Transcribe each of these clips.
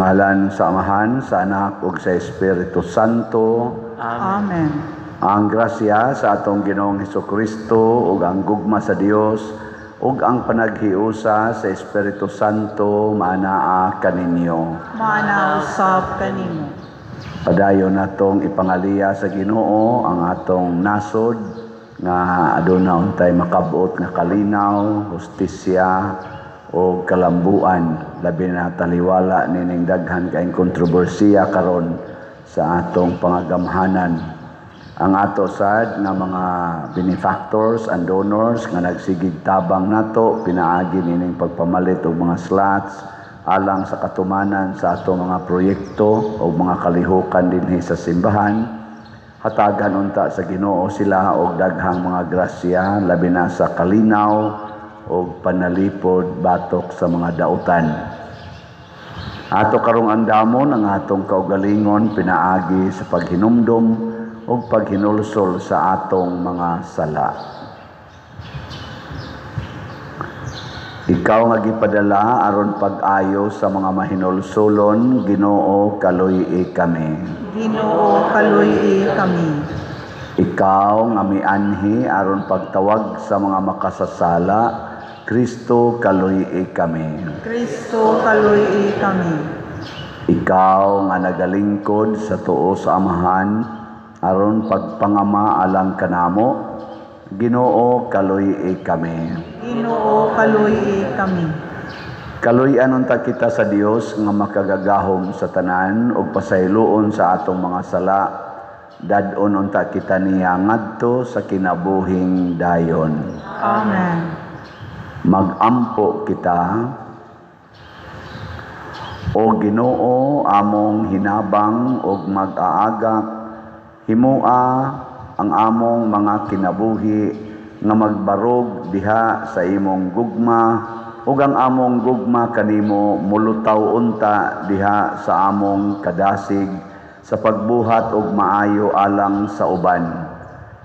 Sa ngalan sa Amahan, sa Anak ug sa Espiritu Santo. Amen. Ang grasya sa atong Ginoong Hesukristo ug ang gugma sa Dios ug ang panaghiusa sa Espiritu Santo maanaa kaninyo. Maana usab kanimo. Padayon natong ipangaliya sa Ginoo ang atong nasod nga aduna untay makabot nga kalinaw, hustisya o kalambuan, labi na taliwala nining daghan kaayong kontrobersiya karon sa atong pangagamhanan. Ang ato sad nga mga benefactors and donors nga nagsigig tabang nato pinaagi nining pagpamalit og mga slots alang sa katumanan sa ato mga proyekto o mga kalihukan dinhi sa simbahan. Hatagan unta sa Ginoo sila og daghang mga grasya, labi na sa kalinaw og panalipod batok sa mga dautan. Ato karong andamon ang atong kaugalingon pinaagi sa paghinumdom ug paghinulsol sa atong mga sala. Ikaw nga gipadala aron pag-ayo sa mga mahinulsolon, Ginoo, kaluy-i kami. Ginoo, kaluy-i kami. Ikaw nga mianhi aron pagtawag sa mga makasasala, Kristo, kaluy-i kami. Kristo, kaluy-i kami. Ikaw nga nagalingkod sa tuo sa Amahan aron pagpangama alang kanamo, Ginoo, kaluy-i kami. Ginoo, kaluy-i kami. Kaluy-an unta kita sa Dios nga makagagahom sa tanan ug pasayloon sa atong mga sala. Dad-on unta kita niya ngadto sa kinabuhing dayon. Amen. Magampo kita. O Ginoo, among hinabang ug mag-aagak, himua ang among mga kinabuhi nga magbarog diha sa imong gugma, ug ang among gugma kanimo mulutaw unta diha sa among kadasig sa pagbuhat og maayo alang sa uban.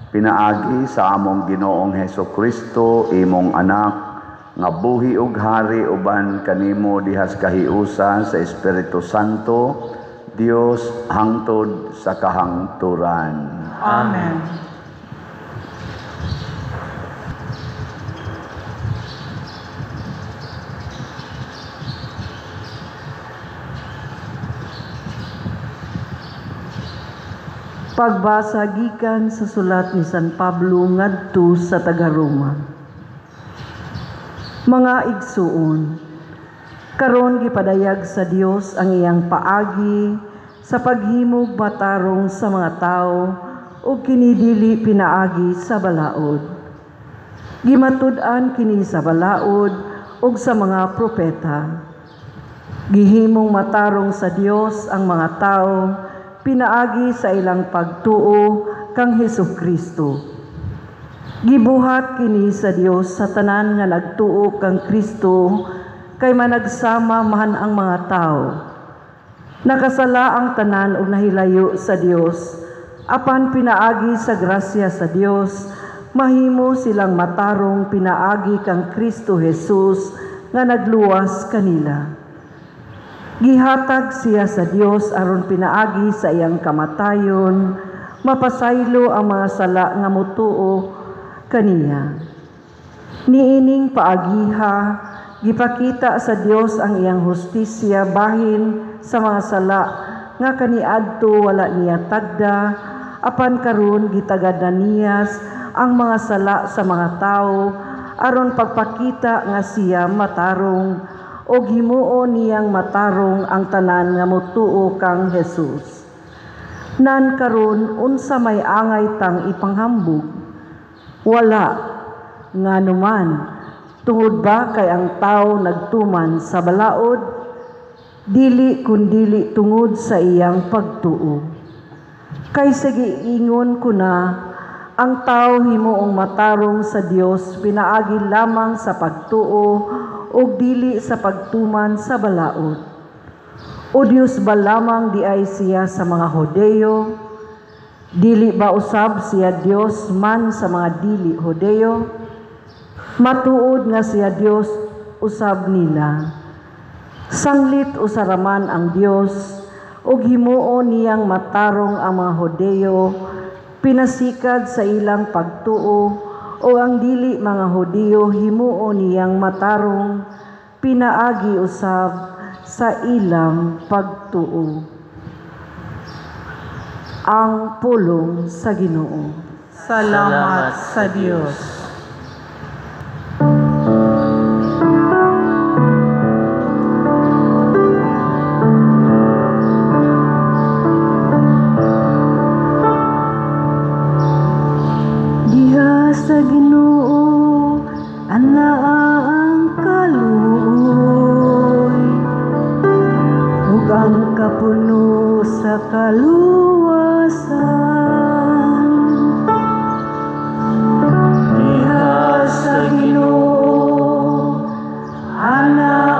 Pinaagi sa among Ginoong Hesukristo, imong anak, nga buhi ug hari uban kanimo diha sa kahiusa sa Espiritu Santo, Dios hangtod sa kahangturan. Amen. Pagbasa gikan sa sulat ni San Pablo ngadto sa taga-Roma. Mga igsuon, karon gipadayag sa Dios ang iyang paagi sa paghimog matarong sa mga tawo ug kini dili pinaagi sa balaod. Gimatud-an kini sa balaod ug sa mga propeta. Gihimong matarong sa Dios ang mga tawo pinaagi sa ilang pagtuo kang Hesukristo. Gibuhat kini sa Dios sa tanan nga nagtuo kang Kristo kay managsama man ang mga tawo. Nakasala ang tanan ug nahilayo sa Dios, apan pinaagi sa grasya sa Dios mahimo silang matarong pinaagi kang Kristo Jesus nga nagluwas kanila. Gihatag siya sa Dios aron pinaagi sa iyang kamatayon mapasaylo ang mga sala nga motuo kaniya. Niining paagiha gipakita sa Dios ang iyang hustisya bahin sa mga sala nga kaniadto wala niya tagda, apan karon gitagad na niya ang mga sala sa mga tawo aron pagpakita nga siya matarong o himuon niyang matarong ang tanan nga motuo kang Jesus. Nan karon unsa may angay tang ipanghambog? Wala. Nganuman, tungod ba kay ang tao nagtuman sa balaod? Dili kundili tungod sa iyang pagtuo. Kay sige ingon ko na, ang tao himuong matarong sa Dios pinaagi lamang sa pagtuo ug dili sa pagtuman sa balaod. O Dios ba lamang di ay siya sa mga Hodeo? Dili ba usab siya Dios man sa mga dili Hodeo? Matuod nga siya Dios usab nila. Sanglit usa ra man ang Dios ug himuon niyang matarong ang mga Hudeo pinasikad sa ilang pagtuo, o ang dili mga Hudiyo himuon niyang matarong pinaagi usab sa ilang pagtuo. Ang pulong sa Ginoo. Salamat sa Dios. Diha sa Ginoo anaa ang kaluoy ug ang kapuno sa kaluwasan. Diha sa Ginoo anaa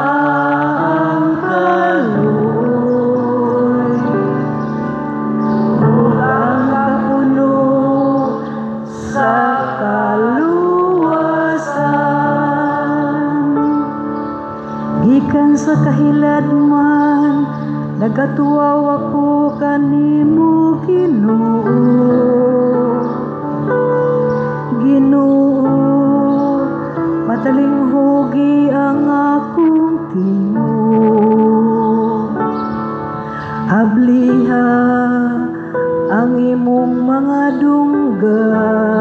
ang kaluoy ug ang kapuno sa kaluwasan. Gikan sa kahiladman, nagatuaw ako kanimo, Ginoo. Ginoo, patalinghugi ang akong tingog. Habliha ang imong mga dunggan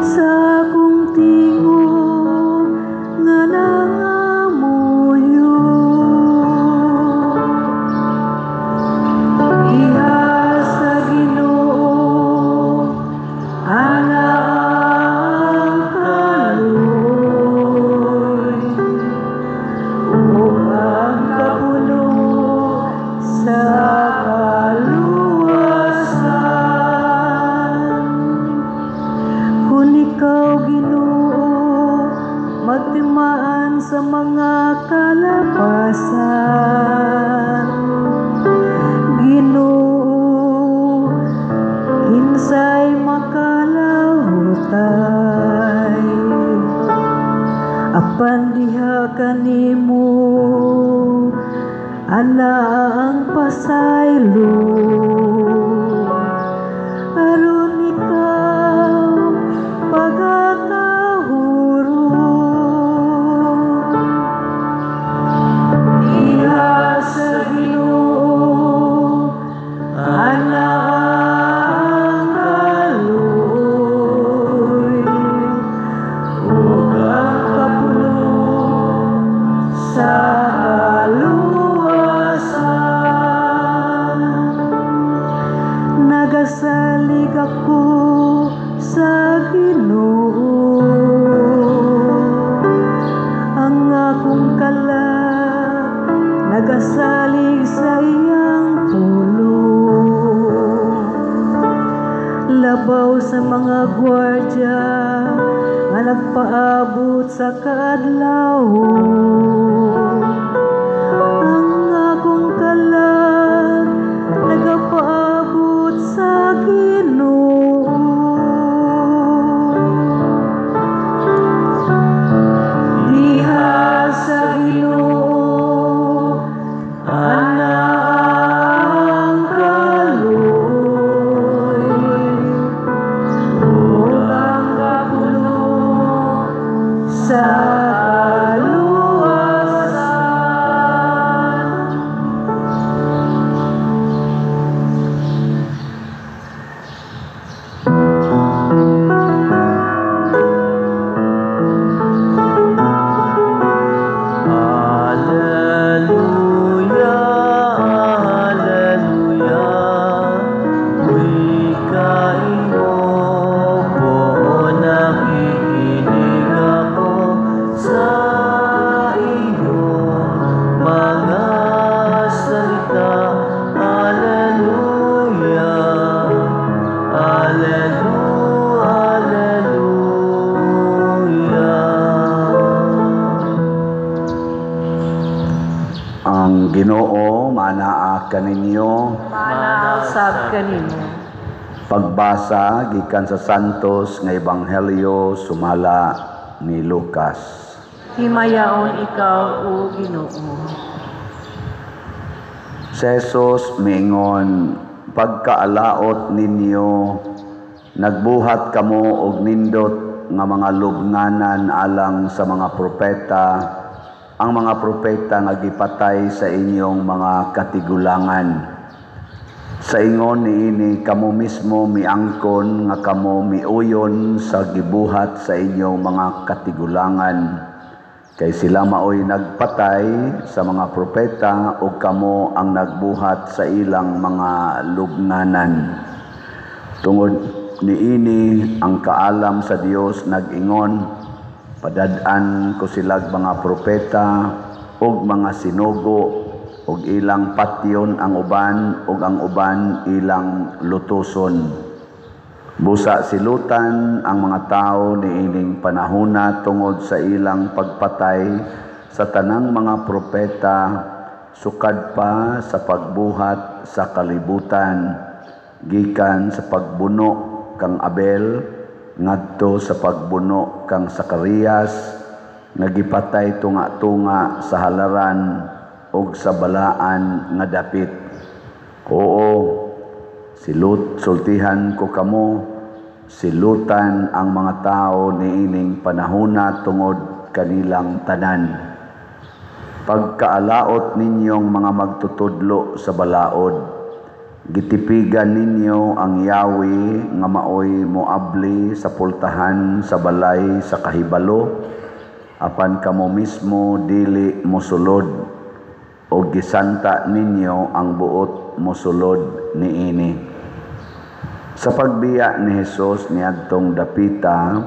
sa akong tingog nga nangamuyo. Diha sa Ginoo anaa ang kaluoy ug ang kapuno sa kaluwasan. Kun ikaw, Ginoo, magtimaan sa mga kalapasan, Ginoo, kinsay makalahutay? Apan diha kanimo anaa ang pasaylo, aron ikaw pagatahuron. Diha sa Ginoo anaa ang kaluoy ug ang kapuno sa kaluwasan. Nagasalig ako sa Ginoo, ang akong kalag nagasalig sa iyang pulong. Labaw sa mga gwardya nga nagpaabot sa kaadlaw, ang akong kalag nagapaabot sa Ginoo. Diha sa Ginoo anaa ang kaluoy ug ang kapuno sa kaluwasan. Alleluia, Alleluia, wikain mo po, nakikinig ako sa iyong mga salita. Alleluia, Alleluia, Alleluia. Ang Ginoo manaa kaninyo. Manaa usab kanimo. Pagbasa gikan sa Santos nga Ebanghelyo sumala ni Lucas. Himayaon ikaw, O Ginoo. Si Jesus miingon, pagkaalaot ninyo, nagbuhat kamo og nindot nga mga lubnganan alang sa mga propeta, ang mga propeta nga gipatay sa inyong mga katigulangan. Sa ingon niini kamo mismo miangkon nga kamo miuyon sa gibuhat sa inyong mga katigulangan. Kay sila maoy nagpatay sa mga propeta ug kamo ang nagbuhat sa ilang mga lubnganan. Tungod niini ang kaalam sa Dios nag-ingon, padad-an ko silag mga propeta ug mga sinugo ug ilang patyon ang uban ug ang uban ilang lutuson. Busa silutan ang mga tao niining panahona tungod sa ilang pagpatay sa tanang mga propeta sukad pa sa pagbuhat sa kalibutan, gikan sa pagbuno kang Abel ngadto sa pagbuno kang Sakarias nga gipatay tunga-tunga sa halaran ug sa balaan nga dapit. Oo, sultihan ko kamo, silutan ang mga tao niining panahona tungod kanilang tanan. Pagkaalaot ninyong mga magtutudlo sa balaod, gitipigan ninyo ang yawi nga maoy moabli sa pultahan sa balay sa kahibalo, apan kamo mismo dili mosulod o gisanta ninyo ang buot mosulod niini. Sa pagbiya ni Hesus niadtong dapita,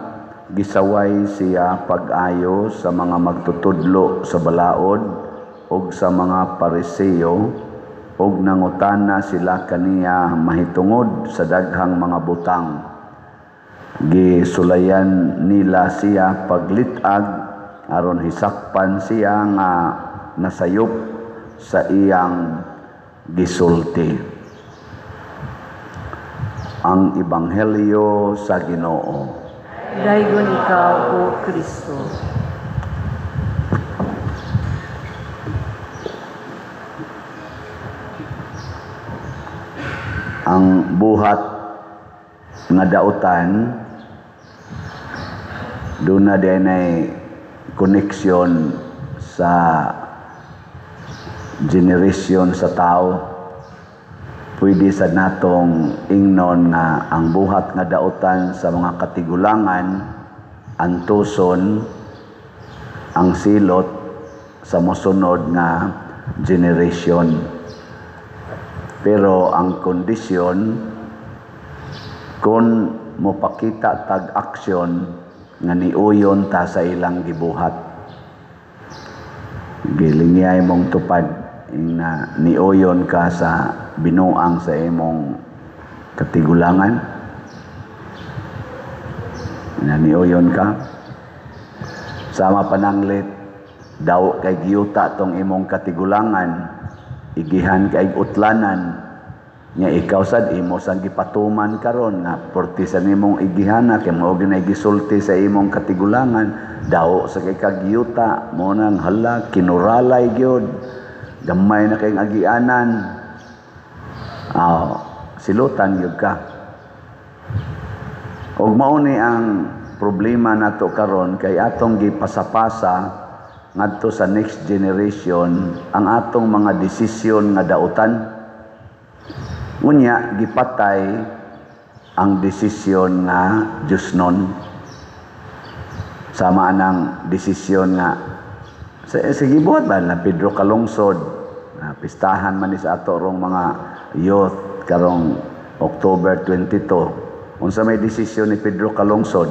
gisaway siya pag-ayo sa mga magtutudlo sa balaod ug sa mga Pariseo, ug nangutana sila kaniya mahitungod sa daghang mga butang. Gisulayan nila siya paglit-ag aron hisakpan siya nga nasayop sa iyang gisulti. Ang Ebanghelyo sa Ginoo. Daygon ikaw, O Kristo. Ang buhat nga dautan doon na din ay koneksyon sa generation sa tao. Pwede sa natong ingnon nga ang buhat nga dautan sa mga katigulangan antuson ang silot sa mosunod nga generation. Pero ang kondisyon kung mopakita tag aksyon nga niuyon ta sa ilang gibuhat. Gilingiyay mong tupad na niuyon ka sa binuang sa imong katigulangan, na niuyon ka sama pananglit daw kay giyuta tong imong katigulangan, igihan kay utlanan nya ikaw sad imo sang gipatuman karon nga porti sa nimong igihana kay mao gyud gisulti sa imong katigulangan, daw sa kay kagyuta mo nang hala kinuralay gyud, gamay na kay agianan. Silutan gyud ka. Og mao ni ang problema nato karon kay atong gipasapasa ngadto sa next generation ang atong mga desisyon nga dautan. Ngunya gipatay ang desisyon nga Diyosnon. Sama anang desisyon nga sige buhat ba na Pedro Calungsod, na pistahan man ni sa ato rong mga youth karong October 22. Unsa may desisyon ni Pedro Calungsod?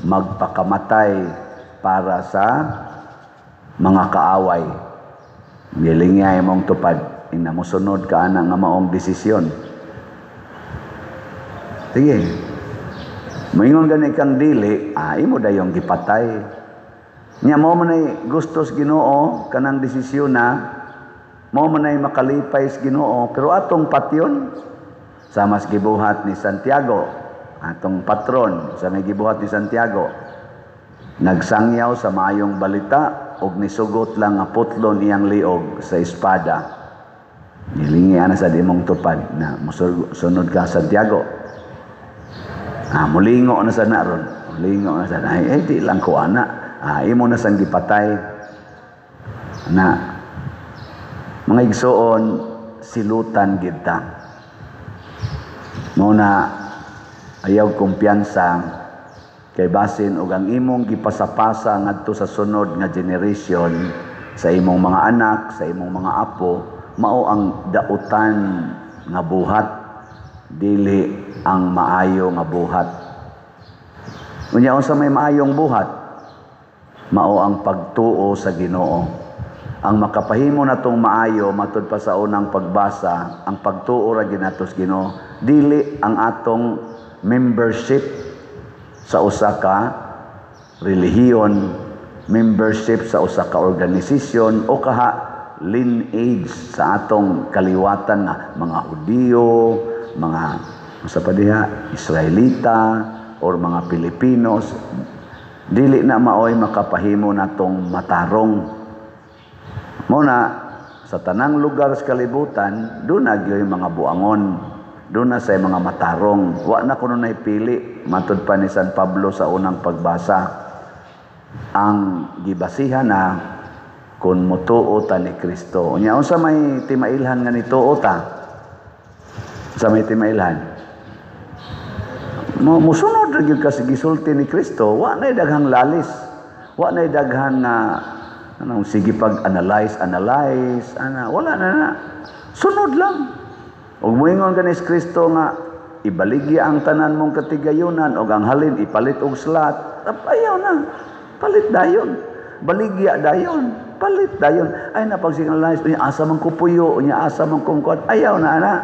Magpakamatay para sa mga kaaway. Gilingya imong tupad, ina mosunod ka ana nga maong desisyon. Sige. Moingon gani kang dili, imo dayong gipatay. Nya mao man ay gustos Ginoo kanang desisyon na mao man ay makalipay sa Ginoo, pero atong patyon sama sa gibuhat ni Santiago, atong patron sa may gibuhat ni Santiago. Nagsangyaw sa maayong balita og nisugot lang nga putlon iyang liog sa espada. Nilingi ana sa imong tupad na musunod ka Santiago. Mulingo na sa na ron. Mulingo na sa na. Ay, di lang ko ana. Imo na sang gipatay. Na mga igsoon, silutan gid ta. Mao na ayaw kumpiyansa kay basin og ang imong gipasapasa ngadto sa sunod nga generation, sa imong mga anak, sa imong mga apo, mao ang dautan nga buhat, dili ang maayo nga buhat. Unya unsa may maayong buhat? Mao ang pagtuo sa Ginoo. Ang makapahimo natong maayo matud pa sa unang pagbasa, ang pagtuo ra ginato sa Ginoo, dili ang atong membership sa usa ka relihiyon, membership sa usa ka organisasyon o kaha lineage sa atong kaliwatan nga mga Hudiyo, mga unsa pa diha, Israelita or mga Pilipinos. Dili na maoy makapahimo natong matarong. Mao na sa tanang lugar sa kalibutan, doon na gyoy mga buangon, doon na sa mga matarong. Wa na kuno pili, matud pa ni San Pablo sa unang pagbasa. Ang gibasihan na kung mutuo ta ni Kristo. Unya unsa may timailhan nga nituo ta? Unsa may timailhan? Musunod ra gyud ka sa gisulti ni Kristo, wa nay daghang lalis. Wa nay daghan nga anong sige pag analyze, ana wala na na. Sunod lang. Ug moingon ka ni Kristo nga ibaligya ang tanan mong katigayunan og ang halin ipalit og slat, ayaw na. Palit dayon. Baligya dayon. Palit dayon. Ay na pag signalize, unya asa man ko puyo, unya asa man kong kuan, ayaw na ana.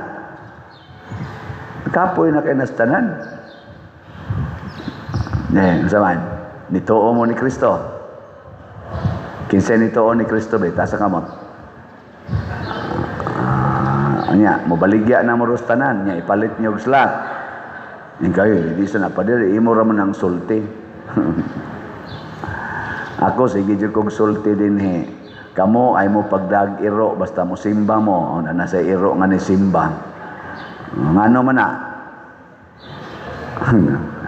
Kapoy na kay nastanan. Ne, unsa man? Nituo mo ni Kristo. Kinsa nituo ni Kristo be, taas ang kamot. Anya, mobaligya na mo tanan, nya ipalit niyo og slat. Ing kayo, di sa na padiri, imo ra man ang sulti. Ako sige jud kog sulti dinhi. Kamo ay mo pagdag iro basta mo simba mo, na nasa iro nga ni simba. Ngano man na?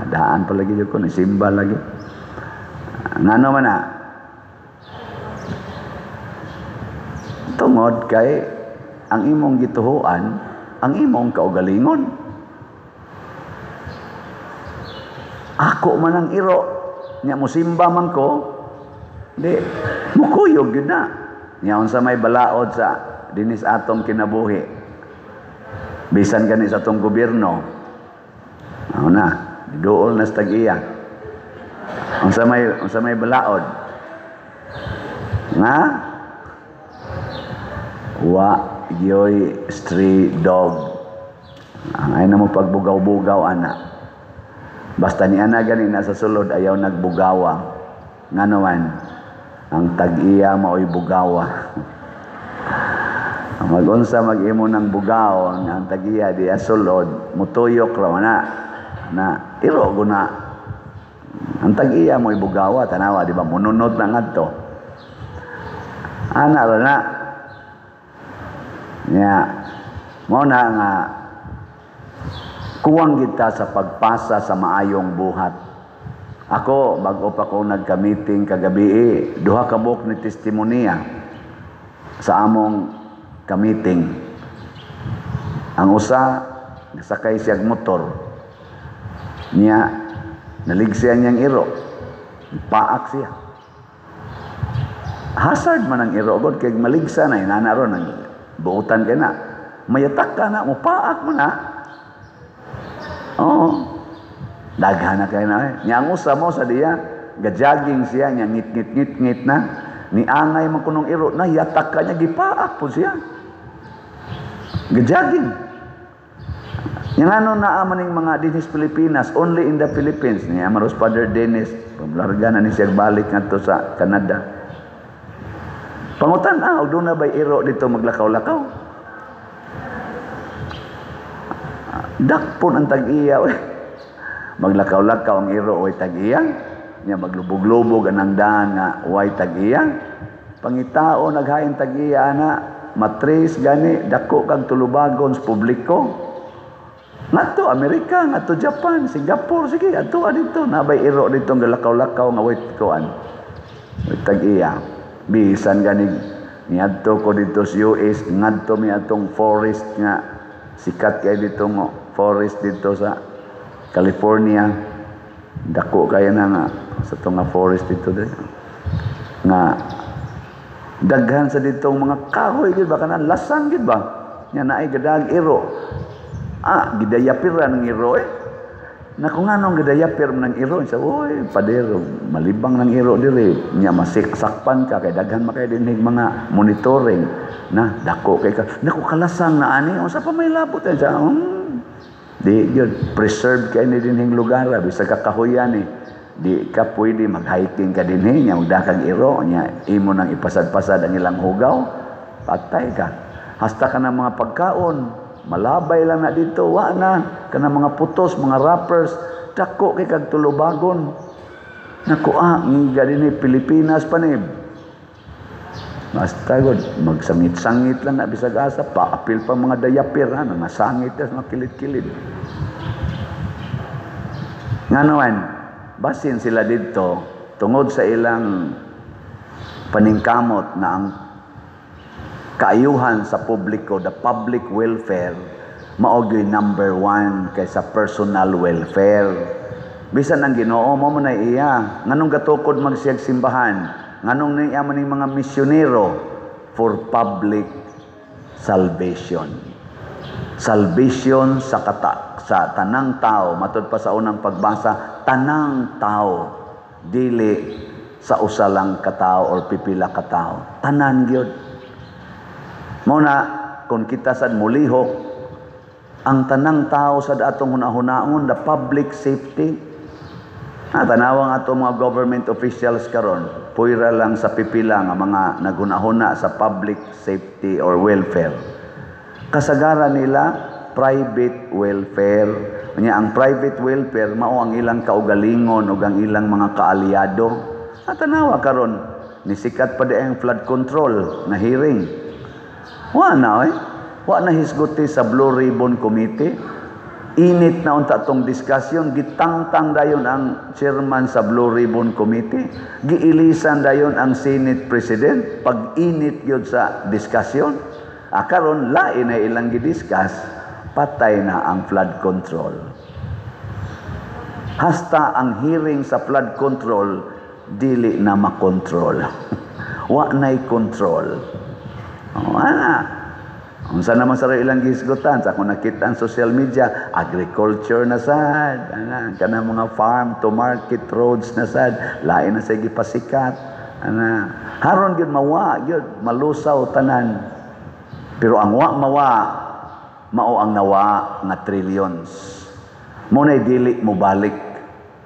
Daan pa lagi jud ko ni simba lagi. Ngano man na? Tungod kay ang imong gituhuan, ang imong kaugalingon. Ako man ang iro, nya mo simba man ko, di mukuyog gyud na. Nya unsa may balaod sa dinis atong kinabuhi. Bisan gani sa atong gobyerno. Ano na, duol na sa tag-iya. Unsa may balaod? Nga wa gyoy stray dog. Ay na mo pagbugaw-bugaw ana. Basta ni ana gani na sa sulod ayaw nagbugawa. Ngano man ang tag-iya maoy bugawa. Magunsa mag-imo ng bugaw ang tag-iya di sulod mutuyok ra man na. Na iro guna. Ang tag-iya mo'y bugawa, tanawa di ba mununot na ngadto. Ana ra na. Nya mao na nga kuwang kita sa pagpasa sa maayong buhat. Ako bag-o pa ko nagka-meeting kagabi, duha ka buok ni testimonya sa among ka-meeting. Ang usa nasakay siyag motor. Nya naligsian niyang iro. Paak siya. Hazard man ang iro god kay maligsa na inana ron ang buutan kay na. Mayatak ka na, mupaak mo na. Oo. Daghan na kayo na. Nya ang usa mo sa diya, gajogging siya, nya ngit-ngit-ngit-ngit na. Niangay man kunong iro, na yatak ka niya, gipaak po siya. Gajogging. Nya ngano naa man ning mga dinis Pilipinas, only in the Philippines. Niya maros Father Dennis, pamlarga na ni siya balik ngadto sa Canada. Pangutan og doon na ba'y iro dito maglakaw-lakaw? Dakpon ang tag-iya. Maglakaw-lakaw ang iro oy tag-iya. Nya maglubog-lubog anang daan nga way tag-iya. Pangitao naghain tag-iya ana, matris gani dako kag tulubagon sa publiko. Ngadto Amerika, ngadto Japan, Singapore, sige, adto dito. Nabay iro dito ang galakaw-lakaw nga way kuan. Way tag-iya. Bisan gani niadto ko dito sa US, ngadto mi atong forest nga sikat kay dito mo, forest dito sa California. Dako kaya na nga sa itong nga forest dito dre. Nga daghan sa ditong mga kahoy gid ba, kanang lasang gid ba. Nya naay gadag iro. Ah, gidayapira ng iro eh. Naku, nganong gidayapir man ng iro? Sa oy, padero, malibang ng iro diri. Nya masiksakpan ka kay daghan man kay dinhig mga monitoring na dako kay ka. Naku, kalasang na ani, unsa pa may labot eh. Sa, di gyud preserve kay ni dinhing lugar, bisag kakahuyan eh. Di ka pwede mag-hiking ka dinhi, nya magdakag iro, nya imo nang ipasad-pasad ang ilang hugaw, patay ka. Hasta ka ng mga pagkaon, malabay lang na dito, wa na kana mga putos, mga wrappers, dako kay kag tulubagon. Naku ah, ngiga dinhi Pilipinas pa ni. Basta god, magsangit-sangit lang na bisag asa, paapil pa mga dayapir ha, mga sangit tas mga kilid-kilid. Ngano man, basin sila dito tungod sa ilang paningkamot na ang kaayuhan sa publiko, the public welfare, mao gyud number one kaysa personal welfare. Bisan ang Ginoo mo mo na iya, nganong gatukod magsiyag simbahan, nganong niya man ning mga misyonero for public salvation. Salvation sa kata, sa tanang tao, matud pa sa unang pagbasa, tanang tao, dili sa usa lang ka tao or pipila ka tao. Tanan gyud. Mao na kung kita sad mulihok ang tanang tao sa atong hunahunaon, the public safety. Na tanawang ato mga government officials karon, puwera lang sa pipila nga mga naghunahuna sa public safety or welfare. Kasagaran nila private welfare. Nya ang private welfare mao ang ilang kaugalingon ug ang ilang mga kaalyado. At tanawa karon nisikat pa di ang flood control na hearing. Wa na eh. Wa na hisguti sa Blue Ribbon Committee. Init na unta tong discussion, gitangtang dayon ang chairman sa Blue Ribbon Committee, giilisan dayon ang Senate President pag init gyud sa discussion. Ah, karon lain na ilang gidiscuss, patay na ang flood control. Hasta ang hearing sa flood control dili na makontrol. Wa na'y control. Oh, ana. Unsa naman sa ilang gihisgutan sa akong nakita ang social media, agriculture na sad, ana, kanang mga farm to market roads na sad, lain na sa gipasikat, ana. Haron gyud mawa gyud, malusaw tanan. Pero ang wa mawa, mao ang nawa nga trillions. Mo nay dili mobalik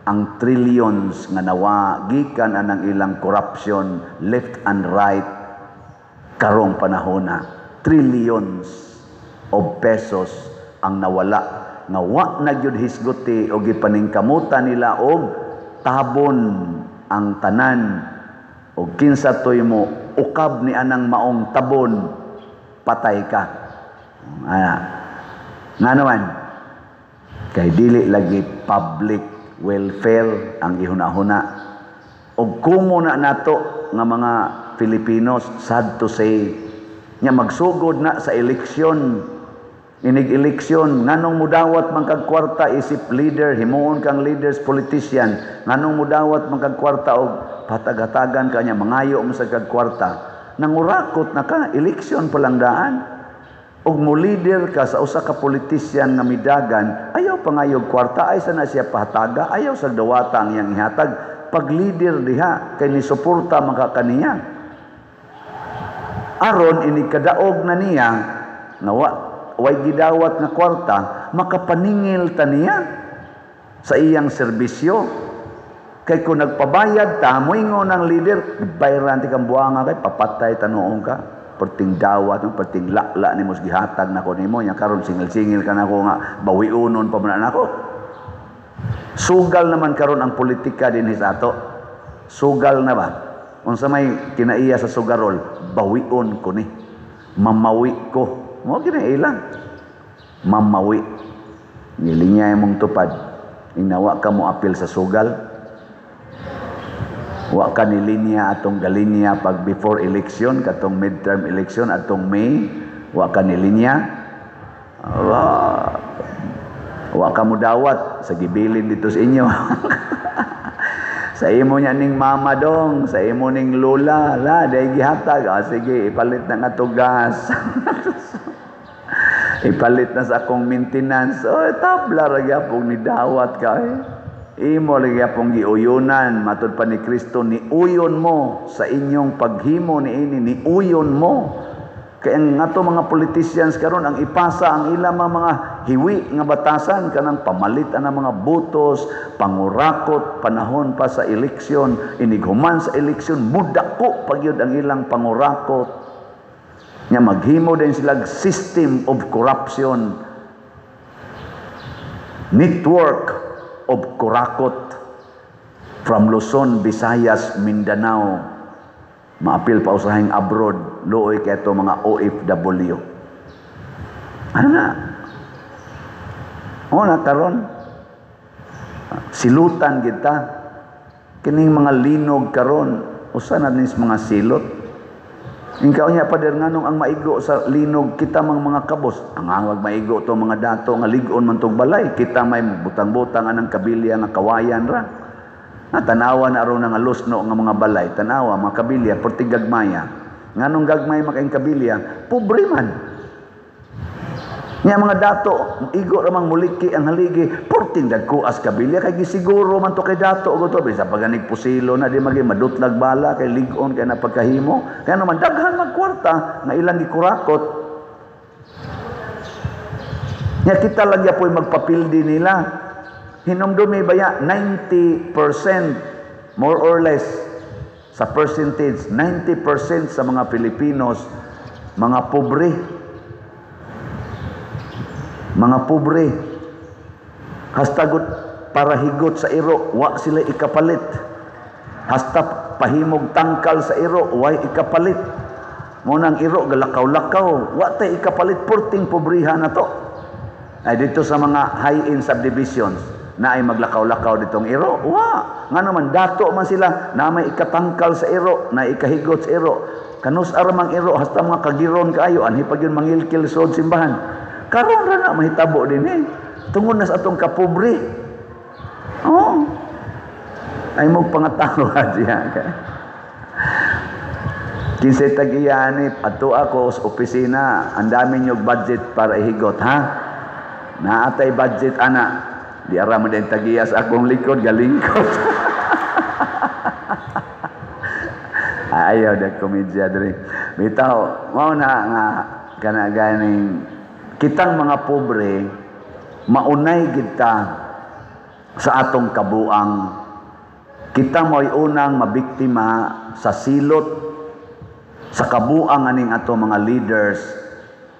ang trillions nga nawa gikan anang ilang corruption left and right karong panahona. Trillions of pesos ang nawala nga wa na gyud hisguti o gipaningkamutan nila og tabon ang tanan, og kinsa toy mo ukab ni anang maong tabon, patay ka. Ana nga naman kay dili lagi public welfare ang gihuna-huna. Og kumo na nato nga mga Filipinos, sad to say, nya magsugod na sa eleksyon, inig eleksyon, nganong mudawat man kag kwarta isip leader, himuon kang leaders, politician, nganong mudawat man kag kwarta og patagatagan ka niya, mangayo mo sa kag kwarta, nangurakot na ka, eleksyon pa lang daan. Og mo leader ka sa usa ka politician nga midagan, ayaw pangayog kwarta, ay sana siya pahataga, ayaw sa dawata ang iyang ihatag. Pag leader diha kay ni suporta man ka kaniya. Aron ini kadaog na niya nga way gidawat nga kwarta, makapaningil ta niya sa iyang serbisyo. Kay kung nagpabayad ta, moingon ang leader, bayran ti kang buanga kay papatay tanuong ka. Perting dawat, perting lakla ni mos gihatag nako nimo, nya karon singil-singil ka nako nga bawiunon pa man nako. Sugal naman karon ang politika dinhi sa ato. Sugal na ba? Unsa may kinaiya sa sugarol, bawion ko ni. Mamawi ko. Mo gina ila. Mamawi. Nilinya imong tupad. Inawa ka mo apil sa sugal. Wa ka nilinya atong galinya pag before election, katong midterm election atong May, wa ka nilinya. Wa ka mo dawat sa gibilin dito sa inyo. Sa imo niya ning mama dong, sa imo ning lola, la day gihatag. Ah, sige, ipalit na nga to gas. Ipalit na sa akong maintenance. Oh, tabla ra gyapon ni dawat ka eh. Imo ra gyapon giuyunan, matud pa ni Kristo, niuyon mo sa inyong paghimo niini, niuyon mo. Kaya ang ato mga politicians karon ang ipasa ang ilang mga hiwi nga batasan kanang pamalit ang mga butos, pangurakot panahon pa sa eleksyon, inighuman sa eleksyon mudako pagyud ang ilang pangurakot. Nya maghimo din sila system of corruption, network of kurakot from Luzon, Visayas, Mindanao. Maapil pa usahing abroad, luoy kay ato mga OFW. Ano na? O na karon silutan kita kining mga linog karon, usa na nis mga silot. Ikaw niya pader nganong ang maigo sa linog kita mang mga kabos. Ang angwag maigo to mga dato nga lig-on man tong balay, kita may butang-butang anang kabilya nga kawayan ra. Na tanawa na aron nga lusno nga mga balay, tanawa mga kabilya perti gagmaya. Nganong gagmay makaing kabilya, pobre man. Nya mga dato, igo ra mang muliki ang haligi, porting dagkuas kabilya kay gisiguro man to kay dato og to bisa paganig pusilo na di magi madutlag bala kay lig-on kay napagkahimo. Kaya naman daghan magkwarta nga ilang gikurakot. Nya kita lang yapoy magpapildi nila. Hinumdumi baya 90% more or less sa percentage, 90% sa mga Pilipinos mga pobre. Mga pobre. Hastagot para higot sa iro, wa sila ikapalit. Hasta pahimog tangkal sa iro, way ikapalit. Mo nang iro galakaw-lakaw, wa tay ikapalit, porting pobriha na to. Ay dito sa mga high-end subdivisions na ay maglakaw-lakaw ditong iro, wa. Nga naman dato man sila na may ikatangkal sa iro, na ikahigot sa iro. Kanus aramang iro hasta mga kagiron kaayo anhi pag yun mangilkil sod simbahan. Karon ra na mahitabo din eh. Tungod na sa atong kapobre. Oh. Ay mo pangatawa diya. Kinsay tag-iya ni adto ako sa opisina, ang dami niyog budget para ihigot ha. Naatay budget ana. Di ara man din tag-iya sa akong likod galingkot. Ayaw da komedya diri. Bitaw mao na nga kana ganing kitang mga pobre maunay kita sa atong kabuang. Kita mo'y unang mabiktima sa silot sa kabuang aning ato mga leaders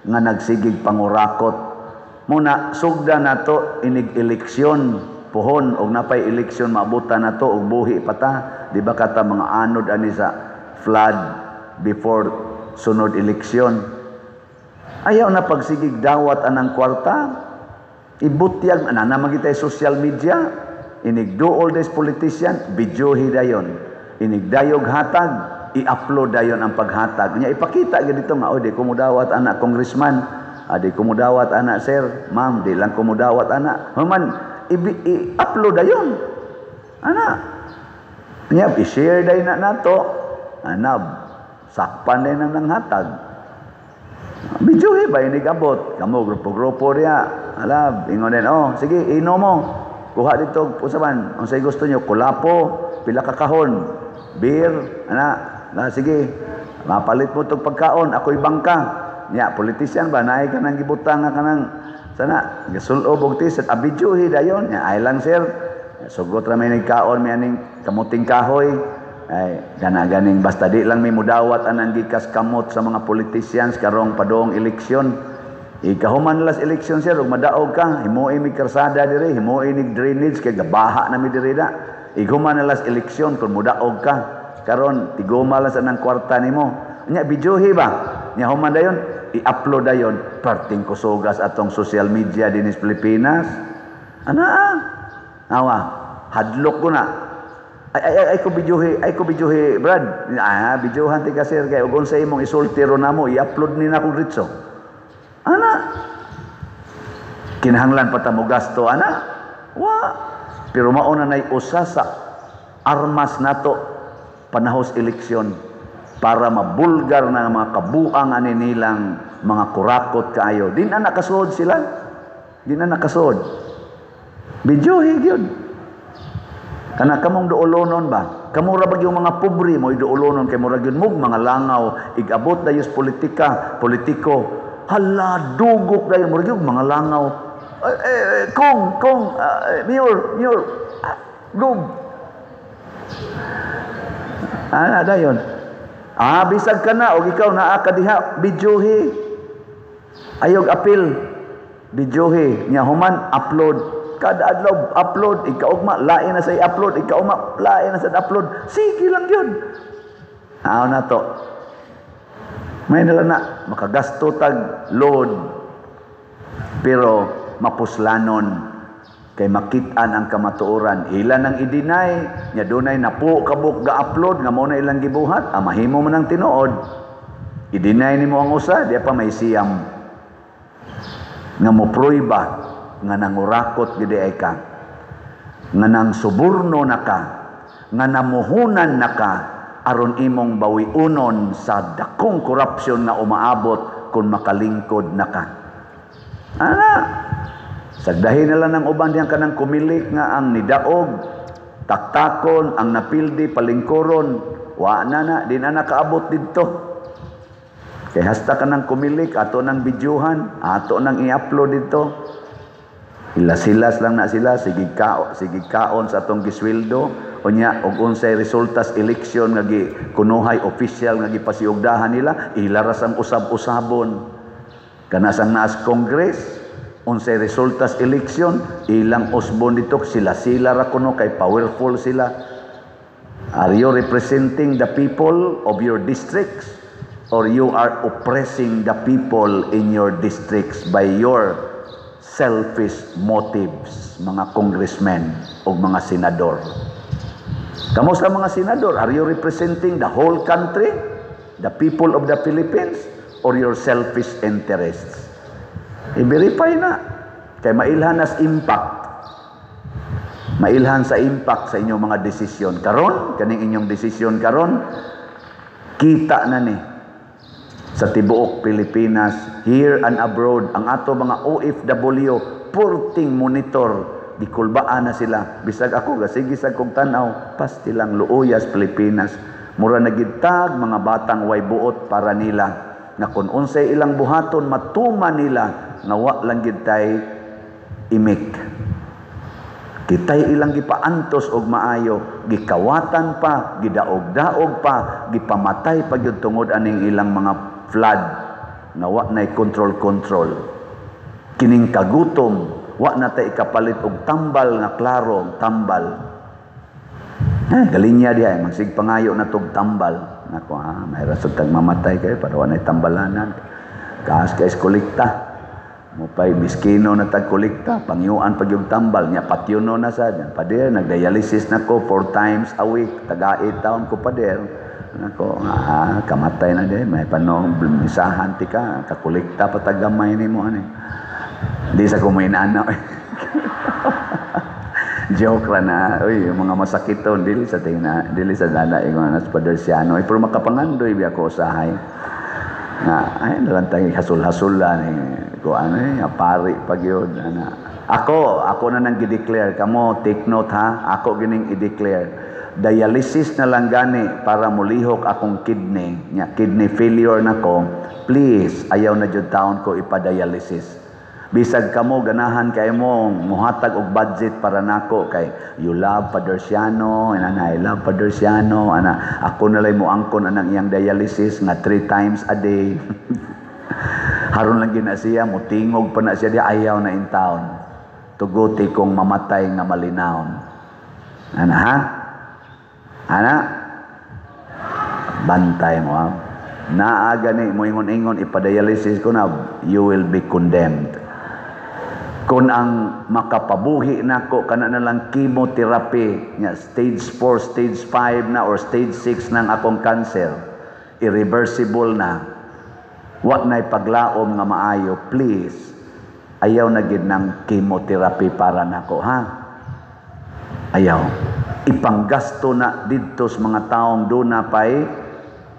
nga nagsigig pangurakot. Muna sugda nato inig eleksyon pohon og napay eleksyon maabutan nato og buhi pa ta, di ba kata mga anod ani sa flood before sunod eleksyon. Ayaw na pagsigig dawat anang kwarta. Ibutyag ana na magitay social media, inig do all this politician videohi dayon. Inig dayog hatag, i-upload dayon ang paghatag. Nya ipakita gyud dito nga oh di ko mudawat ana congressman, di ko mudawat ana sir, ma'am, di lang ko mudawat ana. Human i-upload dayon. Ana. Nya i-share dayon na nato. Ana sakpan dayon ang nanghatag. Videohi ba inig abot? Kamo grupo-grupo riya. Ala, ingon din, oh, sige, ino mo. Kuha dito, usapan. Unsay gusto nyo? Kulapo, pila ka kahon, beer, ana, na, sige. Mapalit mo tog pagkaon, ako'y bangka. Nya, politician ba, naay ka nang gibutang nga kanang, sana, gasulob og t-shirt, abidyohi dayon. Nya, ay lang sir. Sugot ra may nagkaon, may aning kamuting kahoy. Ay, gana ganing basta di lang may mudawat anang gikas kamot sa mga politicians karong padong eleksyon. Ikahuman las eleksyon sir, ug madaog ka, himuin mig karsada diri, himuin mig drainage kay gabaha na mi diri da. Iguma na las eleksyon kung mudaog ka. Karon tiguma lang sa nang kwarta nimo. Nya bidyuhi ba? Nya human dayon i-upload dayon perting kusugas atong social media dinhi sa Pilipinas. Ana ah. Awa, hadlok ko na. Ay ay ay, ay ko bidyuhi, Brad. Ah, bidyuhan ti ka, sir, kay ug unsa imong isulti ro namo, i-upload ni na kong ritso. Ana. Kinahanglan pa ta mo gasto ana? Wa. Pero mao na nay usa sa armas nato panahos eleksyon para mabulgar na ang mga kabuang ani nilang mga kurakot kaayo. Di na nakasuod sila. Di na nakasuod. Bidyuhi gyud. Kana kamong duolonon ba? Kamo ra bag yung mga pobre mo duolonon kay murag yun mog mga langaw igabot dayos politika, politiko. Hala, dugok dayon murag yung mga langaw. Eh, eh, kong kong mayor, mayor, ah, go. Ah, dayon. Ah, bisag ka na og ikaw naa ka diha, bidyuhi. Ayog apil. Bidyuhi nya human upload. Kada adlaw upload, ikaugma lain na sa i-upload, ikaugma lain na sa upload. Sige lang yun. Ah, na to. May nala na makagasto tag load. Pero mapuslanon kay makit-an ang kamatuoran. Ila nang i-deny nya dunay napo kabuk ga-upload nga mao na ilang gibuhat, ah, mahimo man ang tinuod. I-deny nimo ang usa, di pa may siyam nga mo prueba nga nangurakot gid ay ka, nga nang suborno na ka, nga namuhunan na ka aron imong bawiunon sa dakong korupsyon nga umaabot kung makalingkod na ka. Ana, sagdahin na lang ng uban diyan kanang kumilik nga ang nidaog taktakon, ang napildi palingkuron, wa na na, di na nakaabot didto. Kay hasta ka nang kumilik, ato nang bidyuhan, ato nang i-upload didto. Hilas-hilas lang na sila, sige kaon sa atong gisweldo, unya og unsay resultas eleksyon nga gi kunuhay official nga gipasiugdahan nila, ila ra sang usab-usabon. Kana sang naas Congress, unsay resultas eleksyon, ilang usbon dito, sila-sila ra kuno kay powerful sila. Are you representing the people of your districts or you are oppressing the people in your districts by your selfish motives, mga congressmen o mga senador? Kamo sa mga senador, are you representing the whole country, the people of the Philippines, or your selfish interests? I-verify na. Kay mailhan as impact. Mailhan sa impact sa inyong mga desisyon karon, kaning inyong desisyon karon, kita na ni sa tibuok Pilipinas, here and abroad, ang ato mga OFW, purting monitor, gikulbaan na sila. Bisag ako, gasige sad kong tanaw, pastilang luuyas Pilipinas. Mura na gitag mga batang way buot para nila, nga kung unsay ilang buhaton, matuma nila, nga wa lang gid tay imik. Kitay ilang gipaantos og maayo, gikawatan pa, gidaog-daog pa, gipamatay pa gyud tungod aning ilang mga flood nga wa nay control-control. Kining kagutom, wa na tay ikapalit og tambal nga klaro, tambal. Eh, galinya diha, magsigpangayo na tog tambal. Nako ha, may rasod tag mamatay kayo para wa nay tambalanan. Kaas kay kolekta. Mupay miskino na tag kolekta, pangyuan pag yung tambal niya patyuno na sad. Pader nagdialysis na ko 4 times a week, taga 8 taon ko pader. Nako, ah, kamatay na din, may panong misahan ti ka, kakolekta pa tag gamay nimo ani. Di sa kumainana. Joke ra na. Uy, yung mga masakiton dili sa tingna, dili sa dana ingon nas Pader Siano. Pero makapangandoy biya ko usahay. Nga ay nalang tayo hasul-hasul ni ko ano eh, pari pag yun ana. Ako na nang gi-declare kamo, take note ha, ako gining i-declare. Dialysis na lang gani para mulihok akong kidney, nya kidney failure na ko. Please, ayaw na jud taon ko ipa-dialysis. Bisag kamo ganahan kay mo muhatag og budget para nako kay you love Pader Siano, and I love Pader Siano, ana ako na lay mo angkon anang iyang dialysis nga 3 times a day. Haron lang gina siya, mutingog pa na siya di ayaw na in town. Tuguti kong mamatay nga malinawon. Ana ha? Ana? Bantay mo ha? Naa gani mo ingon-ingon ipadialysis ko na, you will be condemned. Kung ang makapabuhi nako kana na lang chemotherapy nya stage 4, stage 5 na or stage 6 ng akong cancer, irreversible na, wa na'y paglaom nga maayo, please, ayaw na gid ng chemotherapy para nako, ha? Ayaw. Ipanggasto na didto sa mga taong duna pay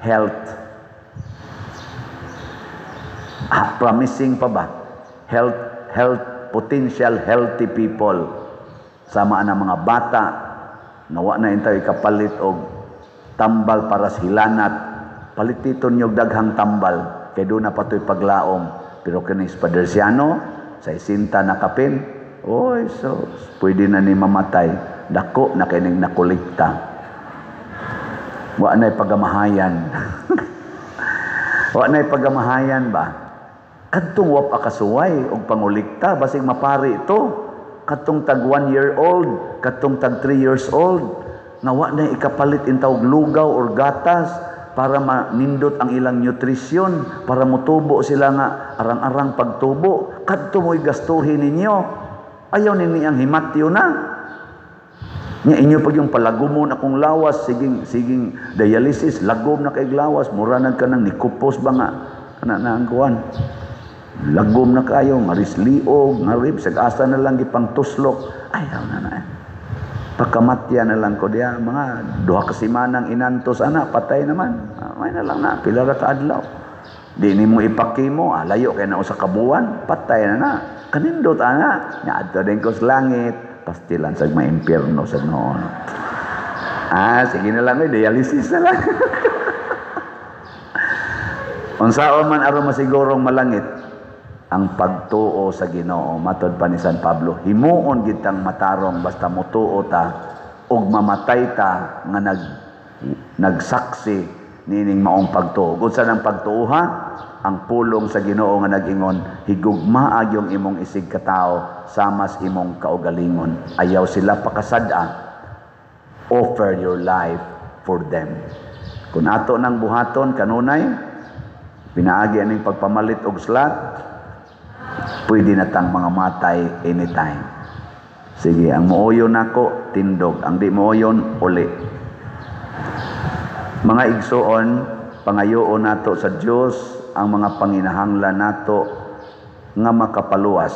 health. Ah, promising pa ba? Health, health, potential healthy people. Sama na mga bata nga wa na intaw ikapalit og tambal para sa hilanat. Palititon nyo daghang tambal kay doon na patoy paglaom. Pero kini Spadersiano sa isinta na kapin, oy, so pwede na ni mamatay. Dako na kining nakolekta. Wa na'y pagamahayan. Wa na'y pagamahayan ba? Kadtong wa pa kasuway og pangulikta, basig mapari ito. Kadtong tag 1 year old, kadtong tag 3 years old, nga wa na ikapalit intaw og lugaw or gatas para manindot ang ilang nutrition, para motubo sila nga arang-arang pagtubo. Kadto mo'y gastuhin ninyo. Ayaw ninyo ang himatyo na. Nya inyo pag yung palagumon akong lawas, siging, siging dialysis, lagom na kay lawas, mura na ka nang nikupos ba nga, kana na ang kuwan. Lagom na kayo, ngaris liog, ngarib, sag-asa na lang gipang tuslok. Ayaw na na. Pakamatya na lang ko diya, mga 2 ka semanang inantos, ana, patay naman. May na lang na, pila ra ka adlaw. Di nimo ipakimo, layo kay na usa ka buwan, patay na na. Kanindot, ana, nya adto din ko sa langit, pastilan sa maimpierno sa noon. Ah, sige na lang, dialysis na lang. Unsaon man aron masigurong malangit ang pagtuo sa Ginoo, matod pa ni San Pablo, himuon gitang matarong basta motuo ta ug mamatay ta nga nagsaksi nining maong pagtuo. Unsa nang pagtuo ha? Ang pulong sa Ginoo nga nag-ingon, higugmaa yung imong isig katawo samas imong kaugalingon. Ayaw sila pakasad-a. Offer your life for them. Kung ato nang buhaton kanunay, pinaagi aning pagpamalit og slot, pwede na tang mga matay anytime. Sige, ang mooyon nako tindog, ang di mooyon uli. Mga igsoon, pangayoon nato sa Dios ang mga panginahanglan nato nga makapaluwas.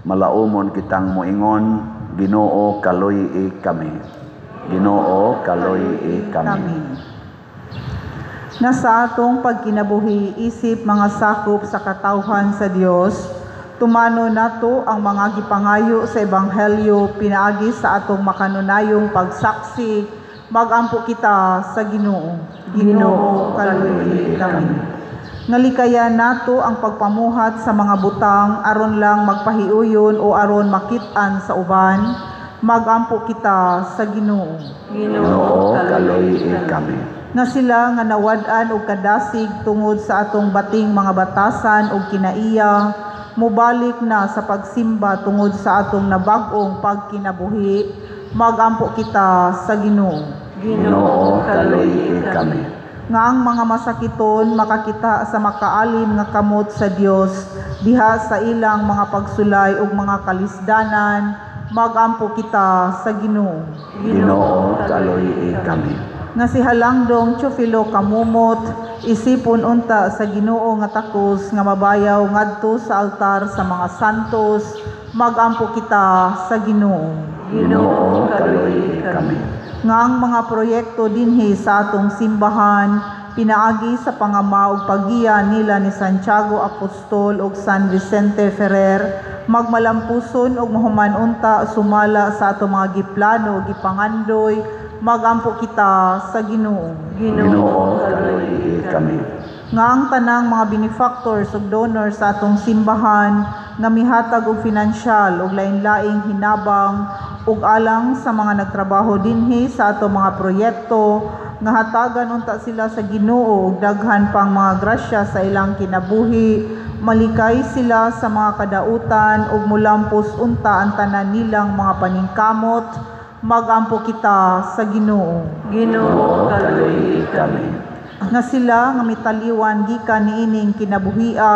Malaumon kitang moingon, Ginoo kaluy-i kami. Ginoo kaluy-i kami. Na sa atong pagkinabuhi isip mga sakop sa katawhan sa Dios, tumano nato ang mga gipangayo sa ebanghelyo pinaagi sa atong makanunayong pagsaksi. Magampo kita sa Ginoo. Ginoo kaluy-i kami. Ngalikayan nato ang pagpamuhat sa mga butang aron lang magpahiuyon o aron makit-an sa uban. Magampo kita sa Ginoo. Ginoo kaluy-i kami. Nga sila nga nawad-an og kadasig tungod sa atong bating mga batasan og kinaiya, mobalik na sa pagsimba tungod sa atong nabag-ong pagkinabuhi. Magampo kita sa Ginoo. Ginoo kaluy-i kami. Nga ang mga masakiton makakita sa makaalim nga kamot sa Dios diha sa ilang mga pagsulay ug mga kalisdanan. Magampo kita sa Ginoo. Ginoo kaluy-i kami. Nga si Halangdong Teofilo Kamumot isipon unta sa Ginoo nga takos nga mabayaw ngadto sa altar sa mga santos. Magampo kita sa Ginoo. Ginoo kaluy-i kami. Nga ang mga proyekto dinhi sa atong simbahan pinaagi sa pangama ug paggiya nila ni Santiago Apostol ug San Vicente Ferrer magmalampuson ug mahuman unta sumala sa atong mga giplano ug gipangandoy. Magampo kita sa Ginoo. Ginoo kaluy-i kami. Nga ang tanang mga benefactors ug donors sa atong simbahan nga mihatag og finansyal ug lain-laing hinabang ug alang sa mga nagtrabaho dinhi sa atong mga proyekto, nga hatagan unta sila sa Ginoo ug daghan pang mga grasya sa ilang kinabuhi, malikay sila sa mga kadautan ug mulampos unta ang tanan nilang mga paningkamot. Magampo kita sa Ginoo. Ginoo, kaluoyi kami. Nga sila nga mitaliwan gikan niining kinabuhia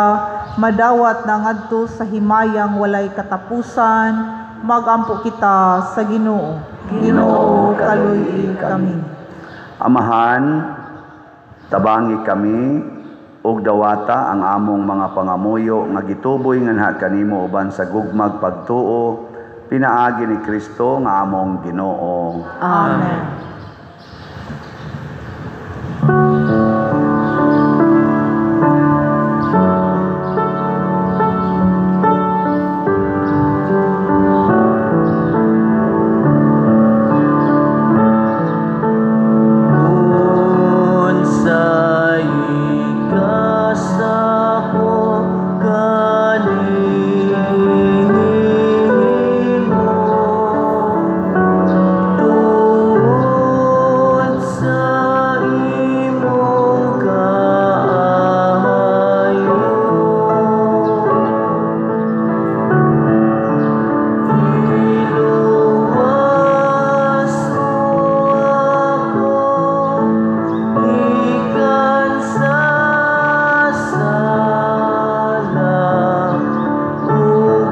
madawat na ngadto sa himayang walay katapusan, magampo kita sa Ginoo. Ginoo, kaluoyi kami. Amahan, tabangi kami ug dawata ang among mga pangamuyo nga gituboy nganha kanimo uban sa gugmag pagtuo pinaagi ni Kristo nga among Ginoo. Amen. Unsay ikasako kanimo tungod sa imong kaayo, iluwas mo ako gikan sa sala ug kanunay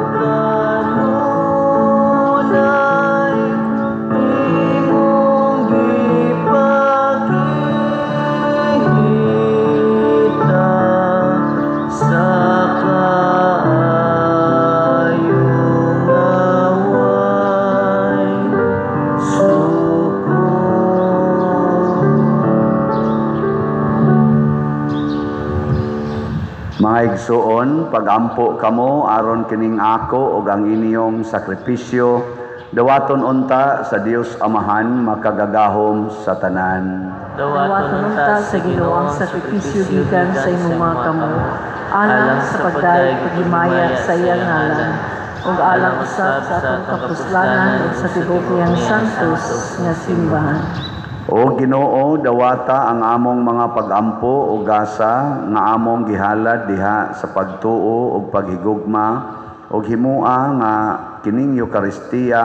imong gipakita sa kaayo nga way suko. Mga igsuon, pagampo kamo aron kining ako ug ang inyong sakripisyo dawaton unta sa Dios Amahan makagagahom sa tanan. Dawaton unta sa Ginoo ang sakripisyo gikan sa imong mga kamot, alang sa pagdayeg paghimaya sa iyang ngalan, ug alang usab sa atong kapuslanan ug sa tibuok niyang santos nga simbahan. O Ginoo, dawata ang among mga pagampo o gasa nga among gihalad diha sa pagtuo ug paghigugma ug himua nga kining Eukaristiya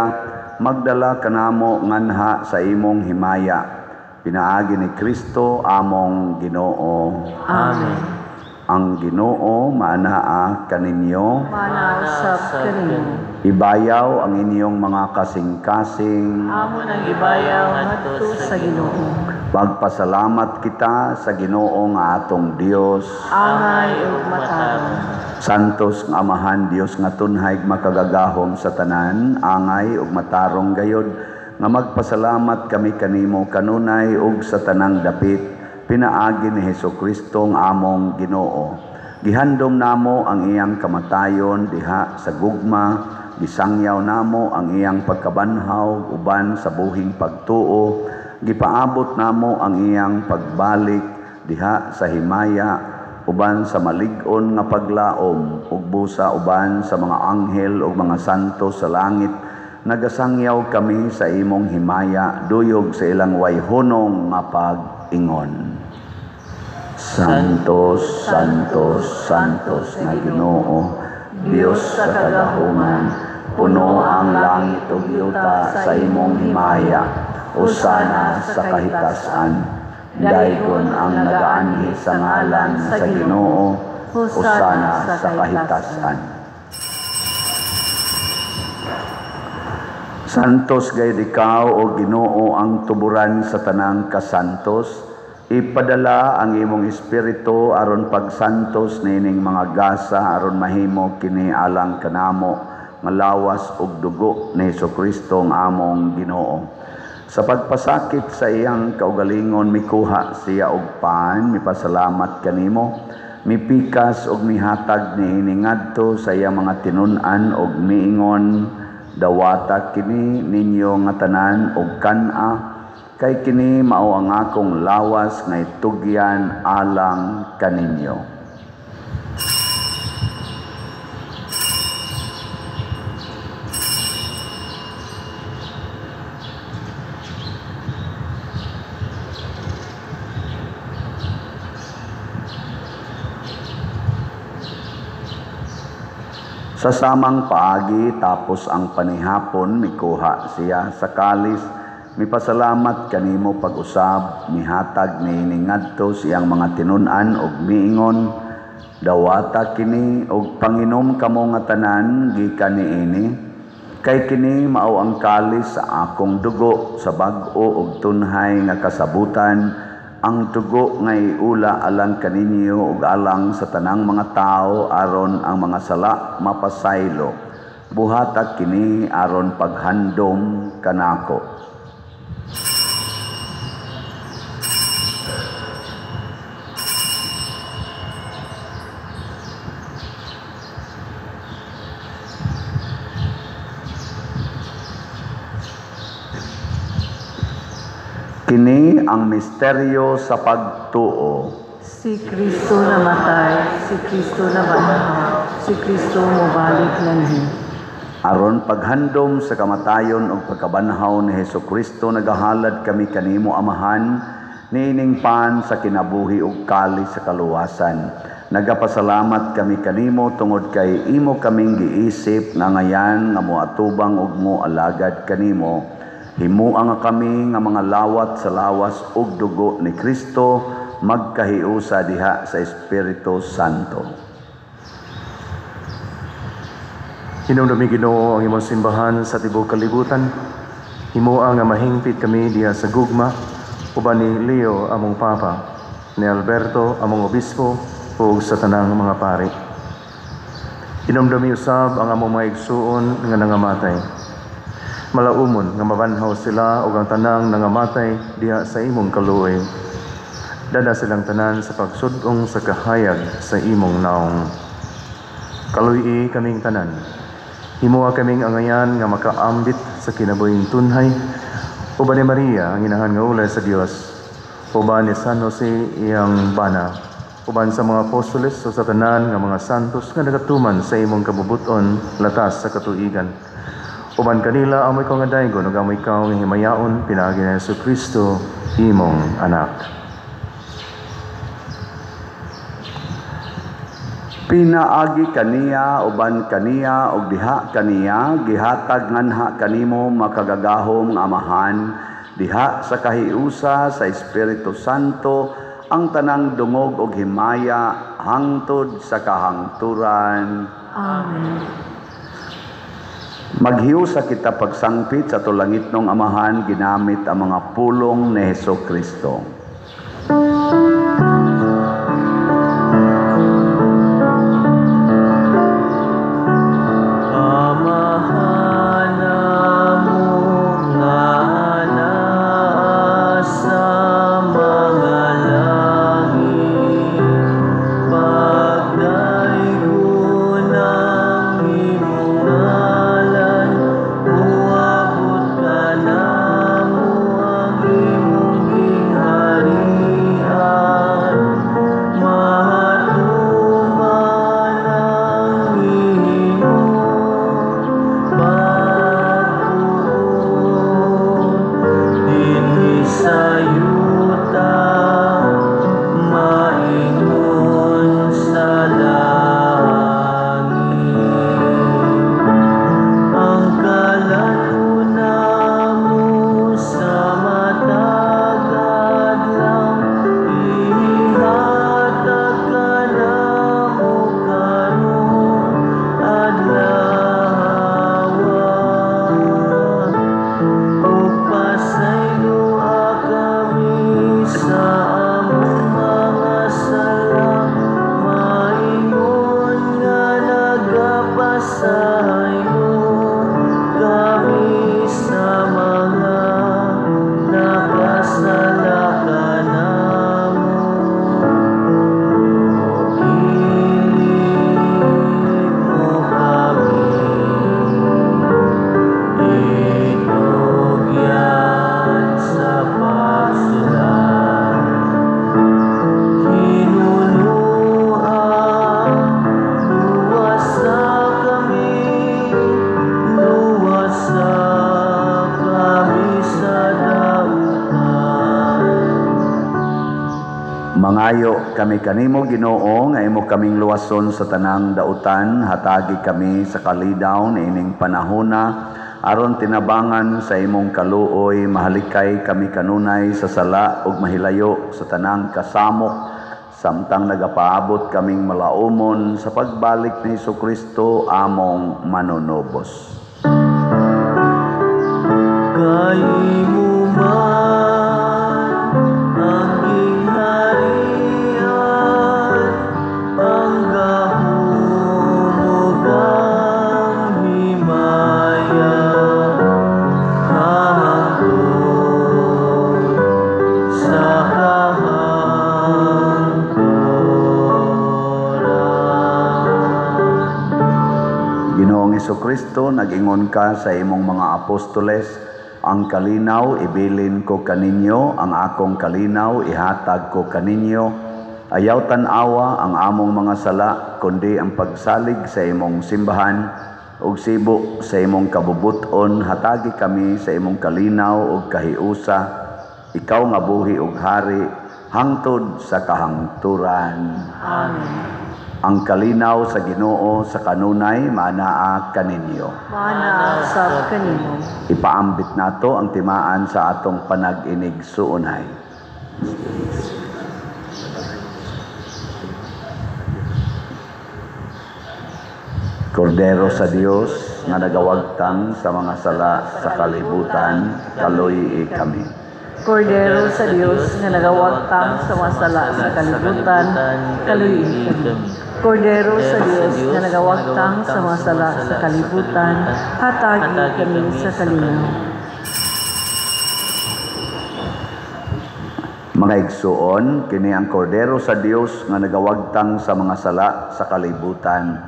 magdala kanamo nganha sa imong himaya. Pinaagi ni Kristo among Ginoo. Amen. Ang Ginoo maanaa kaninyo. Mana usab kanimo. Ibayaw ang inyong mga kasing-kasing. Amo nang ibayaw ngadto sa Ginoo. Magpasalamat kita sa Ginoo nga atong Dios. Angay ug matarong. Santos nga Amahan, Dios nga tunhay makagagahom sa tanan, angay ug matarong gayod nga magpasalamat kami kanimo kanunay ug sa tanang dapit pinaagi ni Hesukristo nga among Ginoo. Gihandom namo ang iyang kamatayon diha sa gugma, gisangyaw namo ang iyang pagkabanhaw uban sa buhing pagtuo, gipaabot namo ang iyang pagbalik diha sa himaya uban sa malig-on nga paglaom ug busa uban sa mga anghel ug mga santo sa langit. Nagasangyaw kami sa imong himaya duyog sa ilang wayhunong nga pag-ingon. Santos, Santos, Santos nga Ginoo, Dios sa kagahuman, puno ang langit ug yuta sa imong himaya. Usana sa kahitasan. Daygon ang nagaanhi sa ngalan sa Ginoo, usana sa kahitasan. Santos gayud ikaw o Ginoo ang tuburan sa tanang kasantos. Ipadala ang imong espiritu aron pagsantos niining mga gasa aron mahimo kini alang kanamo nga lawas ug dugo ni Hesukristo ang among Ginoo. Sa pagpasakit sa iyang kaugalingon mikuha siya og pan, mipasalamat kanimo, mipikas og mihatag niini ngadto sa iyang mga tinun-an og miingon, dawata kini ninyo nga tanan og kan-a, kay kini mao ang akong lawas nga itugyan alang kaninyo. Sa samang paagi tapos ang panihapon, mikuha siya sa kalis, mipasalamat kanimo pag-usab, mihatag niini ngadto sa iyang mga tinun-an og miingon, dawata kini og panginom kamo nga tanan gikan niini, kay kini mao ang kalis sa akong dugo sa bag-o og tunhay nga kasabutan, ang dugo nga iula alang kaninyo ug alang sa tanang mga tawo aron ang mga sala mapasaylo. Buhata kini aron paghandom kanako. Kini ang misteryo sa pagtuo. Si Kristo namatay, si Kristo nabanhaw, si Kristo mobalik nganhi. Aron paghandom sa kamatayon ug pagkabanhaw ni Hesukristo, nagahalad kami kanimo Amahan, niining pan sa kinabuhi ug kali sa kaluwasan. Nagapasalamat kami kanimo tungod kay imo kaming giisip nga ngayan nga moatubang ug moalagad kanimo. Himua nga kami nga mga lawat sa lawas ug dugo ni Kristo, magkahiusa diha sa Espiritu Santo. Hinumdumi Ginoo ang imong simbahan sa tibuok kalibutan. Himua nga mahingpit kami diha sa gugma uban ni Leo among Papa, ni Alberto among Obispo ug sa tanang mga pari. Hinumdumi usab ang among mga igsuon nga nangamatay. Malaumon nga mabanhaw sila ug ang tanang nangamatay diha sa imong kaluoy. Dada silang tanan sa pagsud-ong sa kahayag sa imong naong. Kaluy-i kaming tanan. Himua kaming angayan nga makaambit sa kinabuhing tunhay uban ni Maria ang inahan nga ulay sa Dios, uban ni San Jose iyang bana, uban sa mga apostoles o sa tanan nga mga santos nga nagatuman sa imong kabubuton latas sa katuigan. Uban kanila amoy ko nga daygon ug amoy ikaw nga himayaon pinaagi ni Hesukristo imong anak. Pinaagi kaniya, uban kaniya, ug diha kaniya, gihatag nganha kanimo makagagahom nga Amahan, diha sa kahiusa sa Espiritu Santo, ang tanang dungog ug himaya hangtod sa kahangturan. Amen. Maghiusa kita pagsangpit sa tulangitnong Amahan ginamit ang mga pulong ni Hesukristo. Amahan namo nga naa sa mga langit, pagdaygon ang imong ngalan, muabot kanamo ang imong gingharian, mahatuman ang imong pagtuon dinhi sa yuta, maingon sa langit. Ang kalan-on namo sa matag adlaw, ihatag kanamo karon adlawa. Ug pasayloa kami sa among mga sala, maingon nga nagapasaylo kami sa mga nakasala kanamo. Dili mo kami itugyan sa pagsulay. Hinunua, luwasa kami Nagpangayo kami kanimo, Ginoo, nga imo kaming luwason sa tanang dautan, hatagi kami sa kalidaw niining panahona aron tinabangan sa imong kaluoy, mahalikay kami kanunay sa sala ug mahilayo sa tanang kasamok samtang nagapaabot kaming malaumon sa pagbalik ni Hesukristo among manunubos. Kay imo man ang gingharian, ang gahom ug ang himaya, hangtod sa kahangturan. Ginoong Hesukristo, nag-ingon ka sa imong mga apostoles, ang kalinaw ibilin ko kaninyo, ang akong kalinaw ihatag ko kaninyo. Ayaw tan-awa ang among mga sala, kundi ang pagsalig sa imong simbahan ug sibo sa imong kabubuton, hatagi kami sa imong kalinaw ug kahiusa. Ikaw nga buhi ug hari hangtod sa kahangturan. Amen. Ang kalinaw sa Ginoo sa kanunay maanaa kaninyo. Maanaa sab kanimo. Ipaambit nato ang timaan sa atong panag-inig suunay. Kordero sa Dios nga nagawagtang sa mga sala sa kalibutan, kaluy-i kami. Kordero sa Dios nga nagawagtang sa mga sala sa kalibutan, kaluy-i kami. Kordero sa Dios nga nagawagtang sa mga sala sa kalibutan, hatagi kami sa kalinaw. Mga igsuon, kini ang Kordero sa Dios nga nagawagtang sa mga sala sa kalibutan.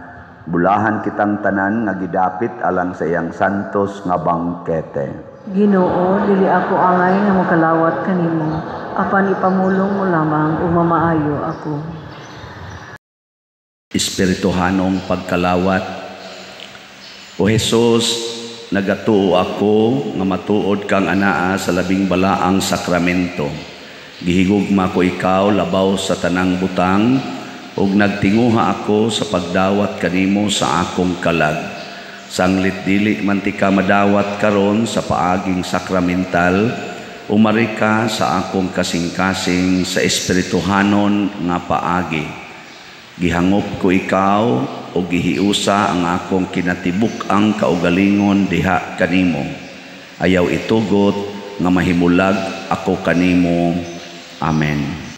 Bulahan kitang tanan nga gidapit alang sa iyang santos nga bangkete. Ginoo, dili ako angay nga mokalawat kanimo, apan ipamulong mo lamang ug mamaayo ako. Espirituhanong pagkalawat. O Jesus, nagatuo ako nga matuod kang anaa sa labing balaang sakramento. Gihigugma ko ikaw labaw sa tanang butang, ug nagtinguha ako sa pagdawat kanimo sa akong kalag. Sanglit dili man ti ka madawat karon sa paaging sakramental, umari ka sa akong kasing-kasing sa espirituhanon nga paagi. Gihangop ko ikaw o gihiusa ang akong kinatibuk-ang kaugalingon diha kanimo. Ayaw itugot nga mahimulag ako kanimo. Amen.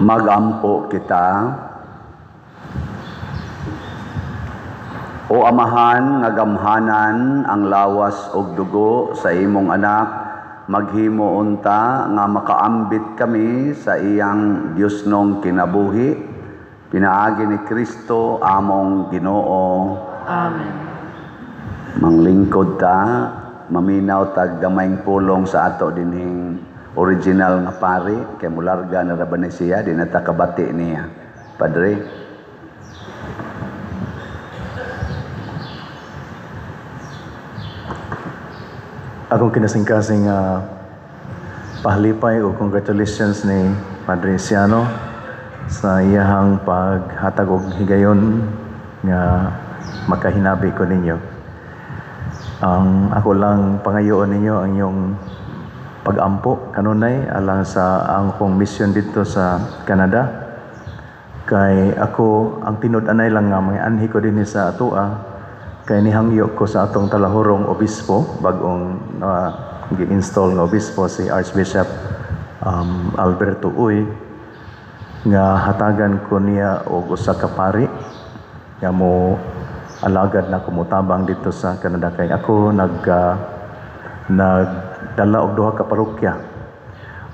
Magampo kita. O Amahan nga gamhanan ang lawas ug dugo sa imong anak, maghimo unta nga makaambit kami sa iyang Diosnong kinabuhi, pinaagi ni Kristo among Ginoo. Amen. Manglingkod ta, maminaw tag gamayng pulong sa ato dinhing original nga pari, kay mularga na ra ba ni siya, di na ta kabati niya. Padre. Akong kinasingkasing pahalipay o congratulations ni Padre Siano sa iyahang paghatag og higayon nga makahinabi ko ninyo. Ang ako lang pangayoon ninyo ang iyong pag-ampo kanunay alang sa ang akong mission dito sa Canada. Kay ako ang tinud-anay lang nga mga anhi ko dinhi sa atoa, kay nihangyo ko sa atong talahurong obispo, bag-ong gi-install nga obispo si Archbishop Alberto Uy, nga hatagan ko niya og usa ka pari nga mo alagad na kumutabang dito sa Canada. Kay ako nagdala og duha ka parokya.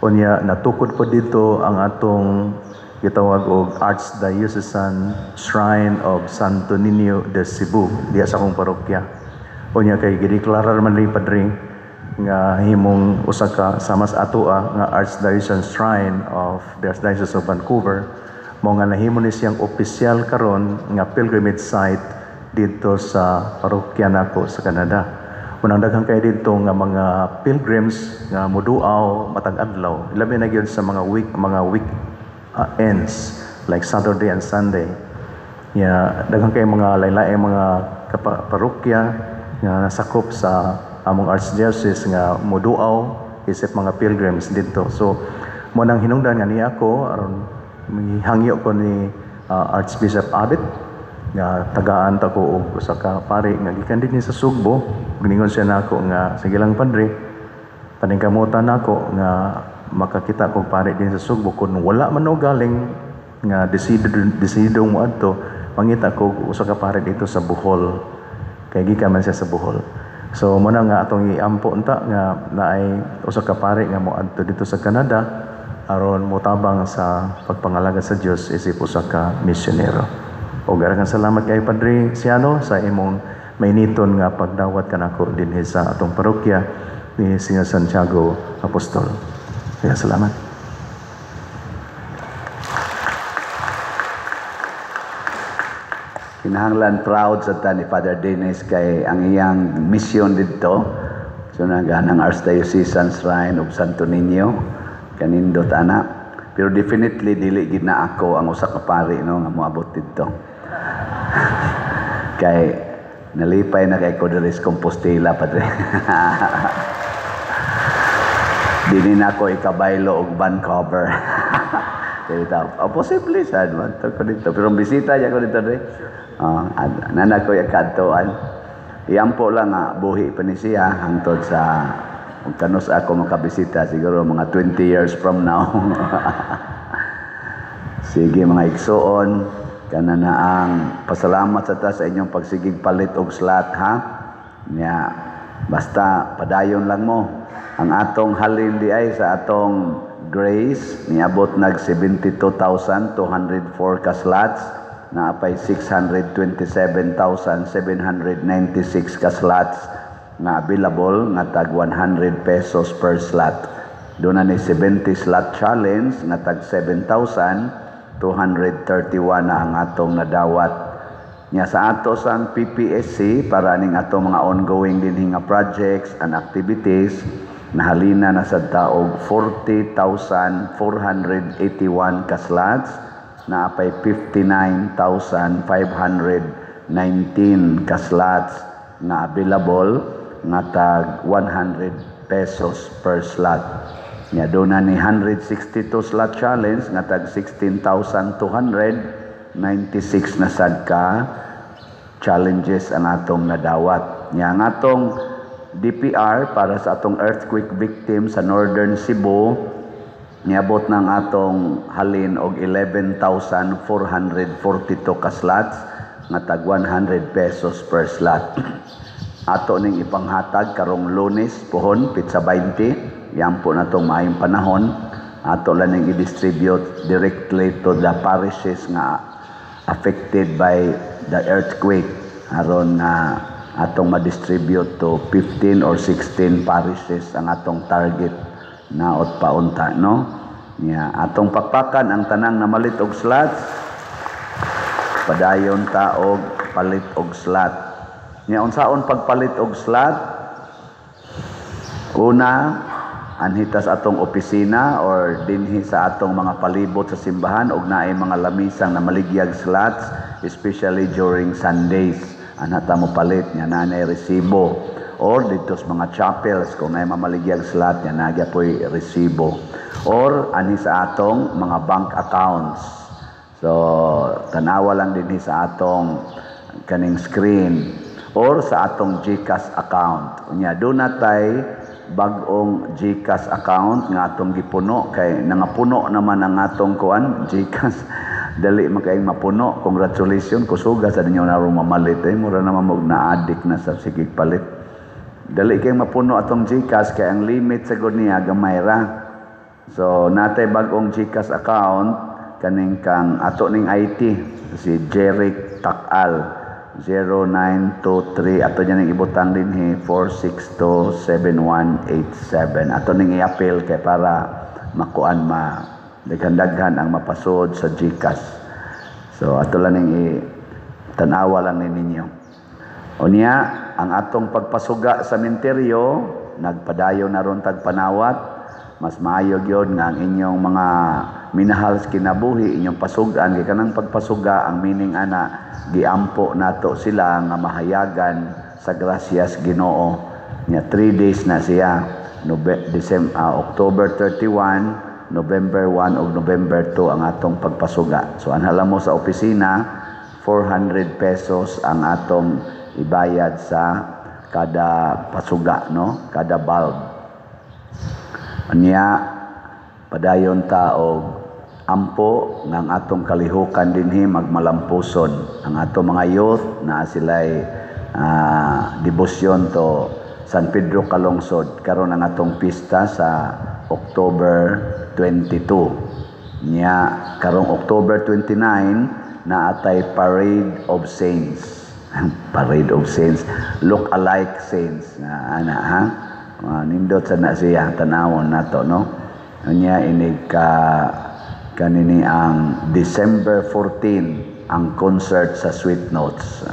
Unya natukod po dito ang atong gitawag og Archdiocesan Shrine of Santo Niño de Cebu diha sa akong parokya. Unya kay gideklarar man rin padre nga himong usa ka sama sa atoa nga Archdiocesan Shrine of the Archdiocese of Vancouver, mao nga nahimo ni siyang opisyal karon nga pilgrimage site didto sa parokya nako sa Canada. Unang daghan kay didto nga mga pilgrims nga moduaw matag adlaw, labi na gyud sa mga week ends like Saturday and Sunday. Ya, daghan kay mga lain-laing mga parokya nga nasakop sa among archdiocese nga moduaw isip mga pilgrims didto. So mo nang hinungdan nga niya ako aron hangyo ko ni Archbishop Abit nga tagaan ta ko og usa ka pari nga gikan dinhi sa Sugbo. Giningon siya nako nga sige lang padre, paningkamutan nako nga makakita kog pari din sa Sugbo. Kun wala man og galing nga desidido mo adto, mangita kog usa ka pari dito sa Bohol, kay gikan man siya sa Bohol. So mo na nga atong iampo unta nga naay usa ka pari nga moadto dito sa Canada aron motabang sa pagpangalaga sa Dios isip usa ka misyonero. Og daghang salamat kay Padre Siano sa imong mainiton nga pagdawat kanako dinhi sa atong parokya ni Señor Santiago Apostol. Kaya salamat. Kinahanglan proud sa ta ni Father Dennis kay ang iyang mission didto. So naganang Archdiocesan Shrine of Santo Niño kanindot ana. Pero definitely dili gid na ako ang usa ka pari no nga moabot didto. Kay nalipay na kay ko diri sa Compostela, padre. Dili na ako ikabaylo og Vancouver. Dito. Oh, posible sad man to ko dito. Pero bisita ja ko dito dre. Nana ko yakadtoan. Iampo lang nga buhi pa ni siya hangtod sa ug kanus ako makabisita siguro mga 20 years from now. Sige mga igsoon, kana na ang pasalamat sa ta sa inyong pagsigig palit og slot ha. Nya basta padayon lang mo. Ang atong halin di ay sa atong grace niabot nag 72,204 ka slots, naapay 627,796 ka slots nga available nga tag 100 pesos per slot. Doon na ni 70 slot challenge nga tag 7,231 na ang atong nadawat. Nya sa ato sang PPSC para ning atong mga ongoing dinhi nga projects and activities, nahalina na sad ta og 40,481 ka slots, naapay 59,519 ka slots nga available nga tag 100 pesos per slot. Nya doon na ni 162 slot challenge nga tag 16,296 na sad ka challenges ang atong nadawat. Nya ang atong DPR para sa atong earthquake victim sa Northern Cebu niabot ng atong halin og 11,442 ka slots, nga tag 100 pesos per slot. Ato ning ipanghatag karong Lunes pohon, pitsa 20. Yan po na tong maayong panahon. Ato lang ning i-distribute directly to the parishes nga affected by the earthquake, aron nga atong ma-distribute to 15 or 16 parishes ang atong target naot paunta, no? Nya atong pakpakan ang tanang namalit og slots. Padayon ta og palit og slot. Nya unsaon pagpalit og slot? Una, anhi ta sa atong opisina or dinhi sa atong mga palibot sa simbahan og naay mga lamisang na maligyag slots, especially during Sundays. Anha ta mo palit nya naa resibo, or didto sa mga chapels kung naay mamaligyag slot nya naa gyapoy resibo, or anhi sa atong mga bank accounts. So tanawa lang dinhi sa atong kaning screen or sa atong GCash account. Unya duna tay bag-ong GCash account nga atong gipuno kay nangapuno naman ang atong kuan GCash. Dali man kayong mapuno. Congratulations, kusuga sa ninyo na mamalit eh. Mura naman mo na-addict na sa sigig palit. Dali kayong mapuno atong GCash kay ang limit sa gud niya gamay ra. So natay bag-ong GCash account kaning kang ato ning IT si Jeric Takal 0923, ato niya ning ibutang dinhi, 4627187. Ato ning i-appeal kay para makuan, ma daghan-daghan ang mapasod sa GCash. So ato lang ning i-tanawa lang ni ninyo. Unya ang atong pagpasuga sa menteryo nagpadayon na ron tag panawat. Mas maayo gyud nga ang inyong mga minahal sa kinabuhi inyong pasugan, kay kanang pagpasuga, ang meaning ana, giampo nato sila nga mahayagan sa grasyas Ginoo. Nya 3 days na siya, December, October 31, November 1 ug November 2 ang atong pagpasuga. So anha lang mo sa opisina, 400 pesos ang atong ibayad sa kada pasuga, no, kada bulb. Anya padayon ta og ampo nga ang atong kalihukan dinhi magmalampuson. Ang atong mga youth na sila'y debosyon to San Pedro Calungsod karon ang atong pista sa October 22. Nya karong October 29 naatay Parade of Saints. Parade of Saints, look alike saints na ana ha. Nindot sa na siya, tanawon nato, no? Nya inig ka kanini ang December 14 ang concert sa Sweet Notes.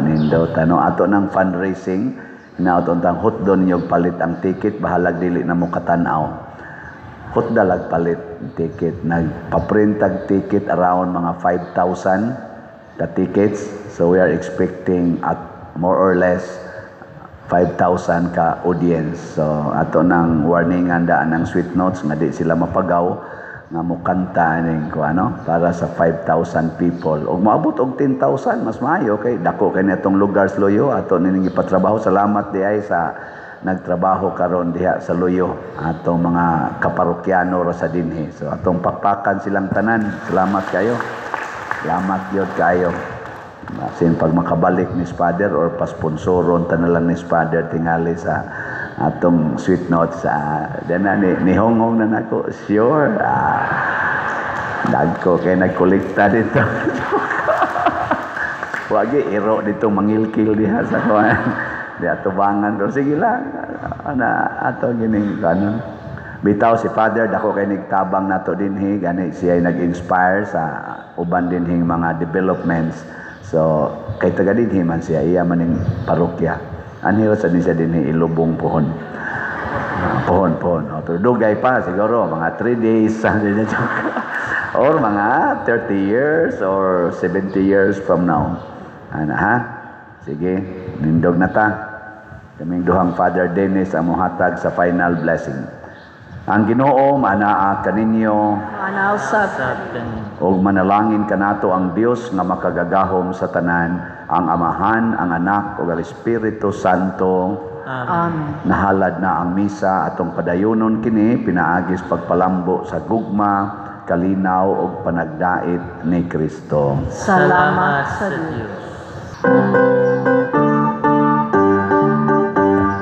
Nindot ano ato ng fundraising hinaot untang hutdon ninyo palit ang ticket, bahalag dili na mo katanaw. Hutda lag palit ticket, nagpaprint tag ticket around mga 5,000 ka tickets. So we are expecting at more or less 5,000 ka audience. So ato nang warningan daan ng Sweet Notes nga di sila mapagaw nga mukanta ning ko ano para sa 5,000 people. Og moabot og 10,000 mas maayo kay dako kay atong lugar sa Luyo ato nining gipatrabaho. Salamat di ay sa nagtrabaho karon diha sa Luyo, atong mga kaparokyano ra sa dinhi. So atong pakpakan silang tanan. Salamat kayo. Salamat gyud kayo. Sin pag makabalik ni Father or pasponsoron ta na lang ni Father tingali sa atong Sweet Notes. Dana ni honghong na nako sure. Dagko kay nagkolekta dito. Wagi iro dito mangilkil diha sa kuan. Di atubangan pero sige lang ana ato gining kanon. Bitaw si Father dako kay nigtabang nato dinhi, gani siya nag-inspire sa uban dinhing mga developments. So kay taga dinhi man siya, iya maning parokya. Anhi ra sad ni siya dinhi ilubong pohon. Pohon pohon. O, pero dugay pa siguro mga 3 days or mga 30 years or 70 years from now. Ana ha? Sige, nindog na ta. Kaming duhang Father Dennis ang mohatag sa final blessing. Ang Ginoo maanaa kaninyo, Maanaa usab ug manalangin kanato ang Dios nga makagagahom sa tanan, ang Amahan, ang Anak ug ang Espiritu Santo. Amen. Nahalad na ang misa, atong padayunon kini pinaagis pagpalambo sa gugma kalinaw ug panagdait ni Kristo. Salamat sa Dios.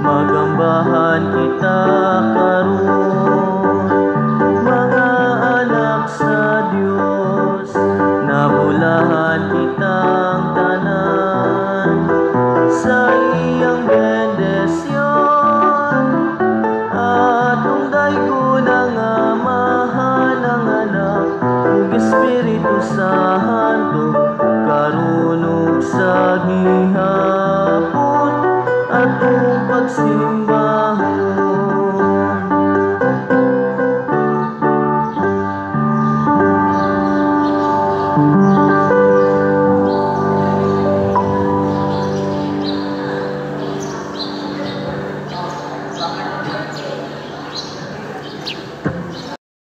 Magambahan kita.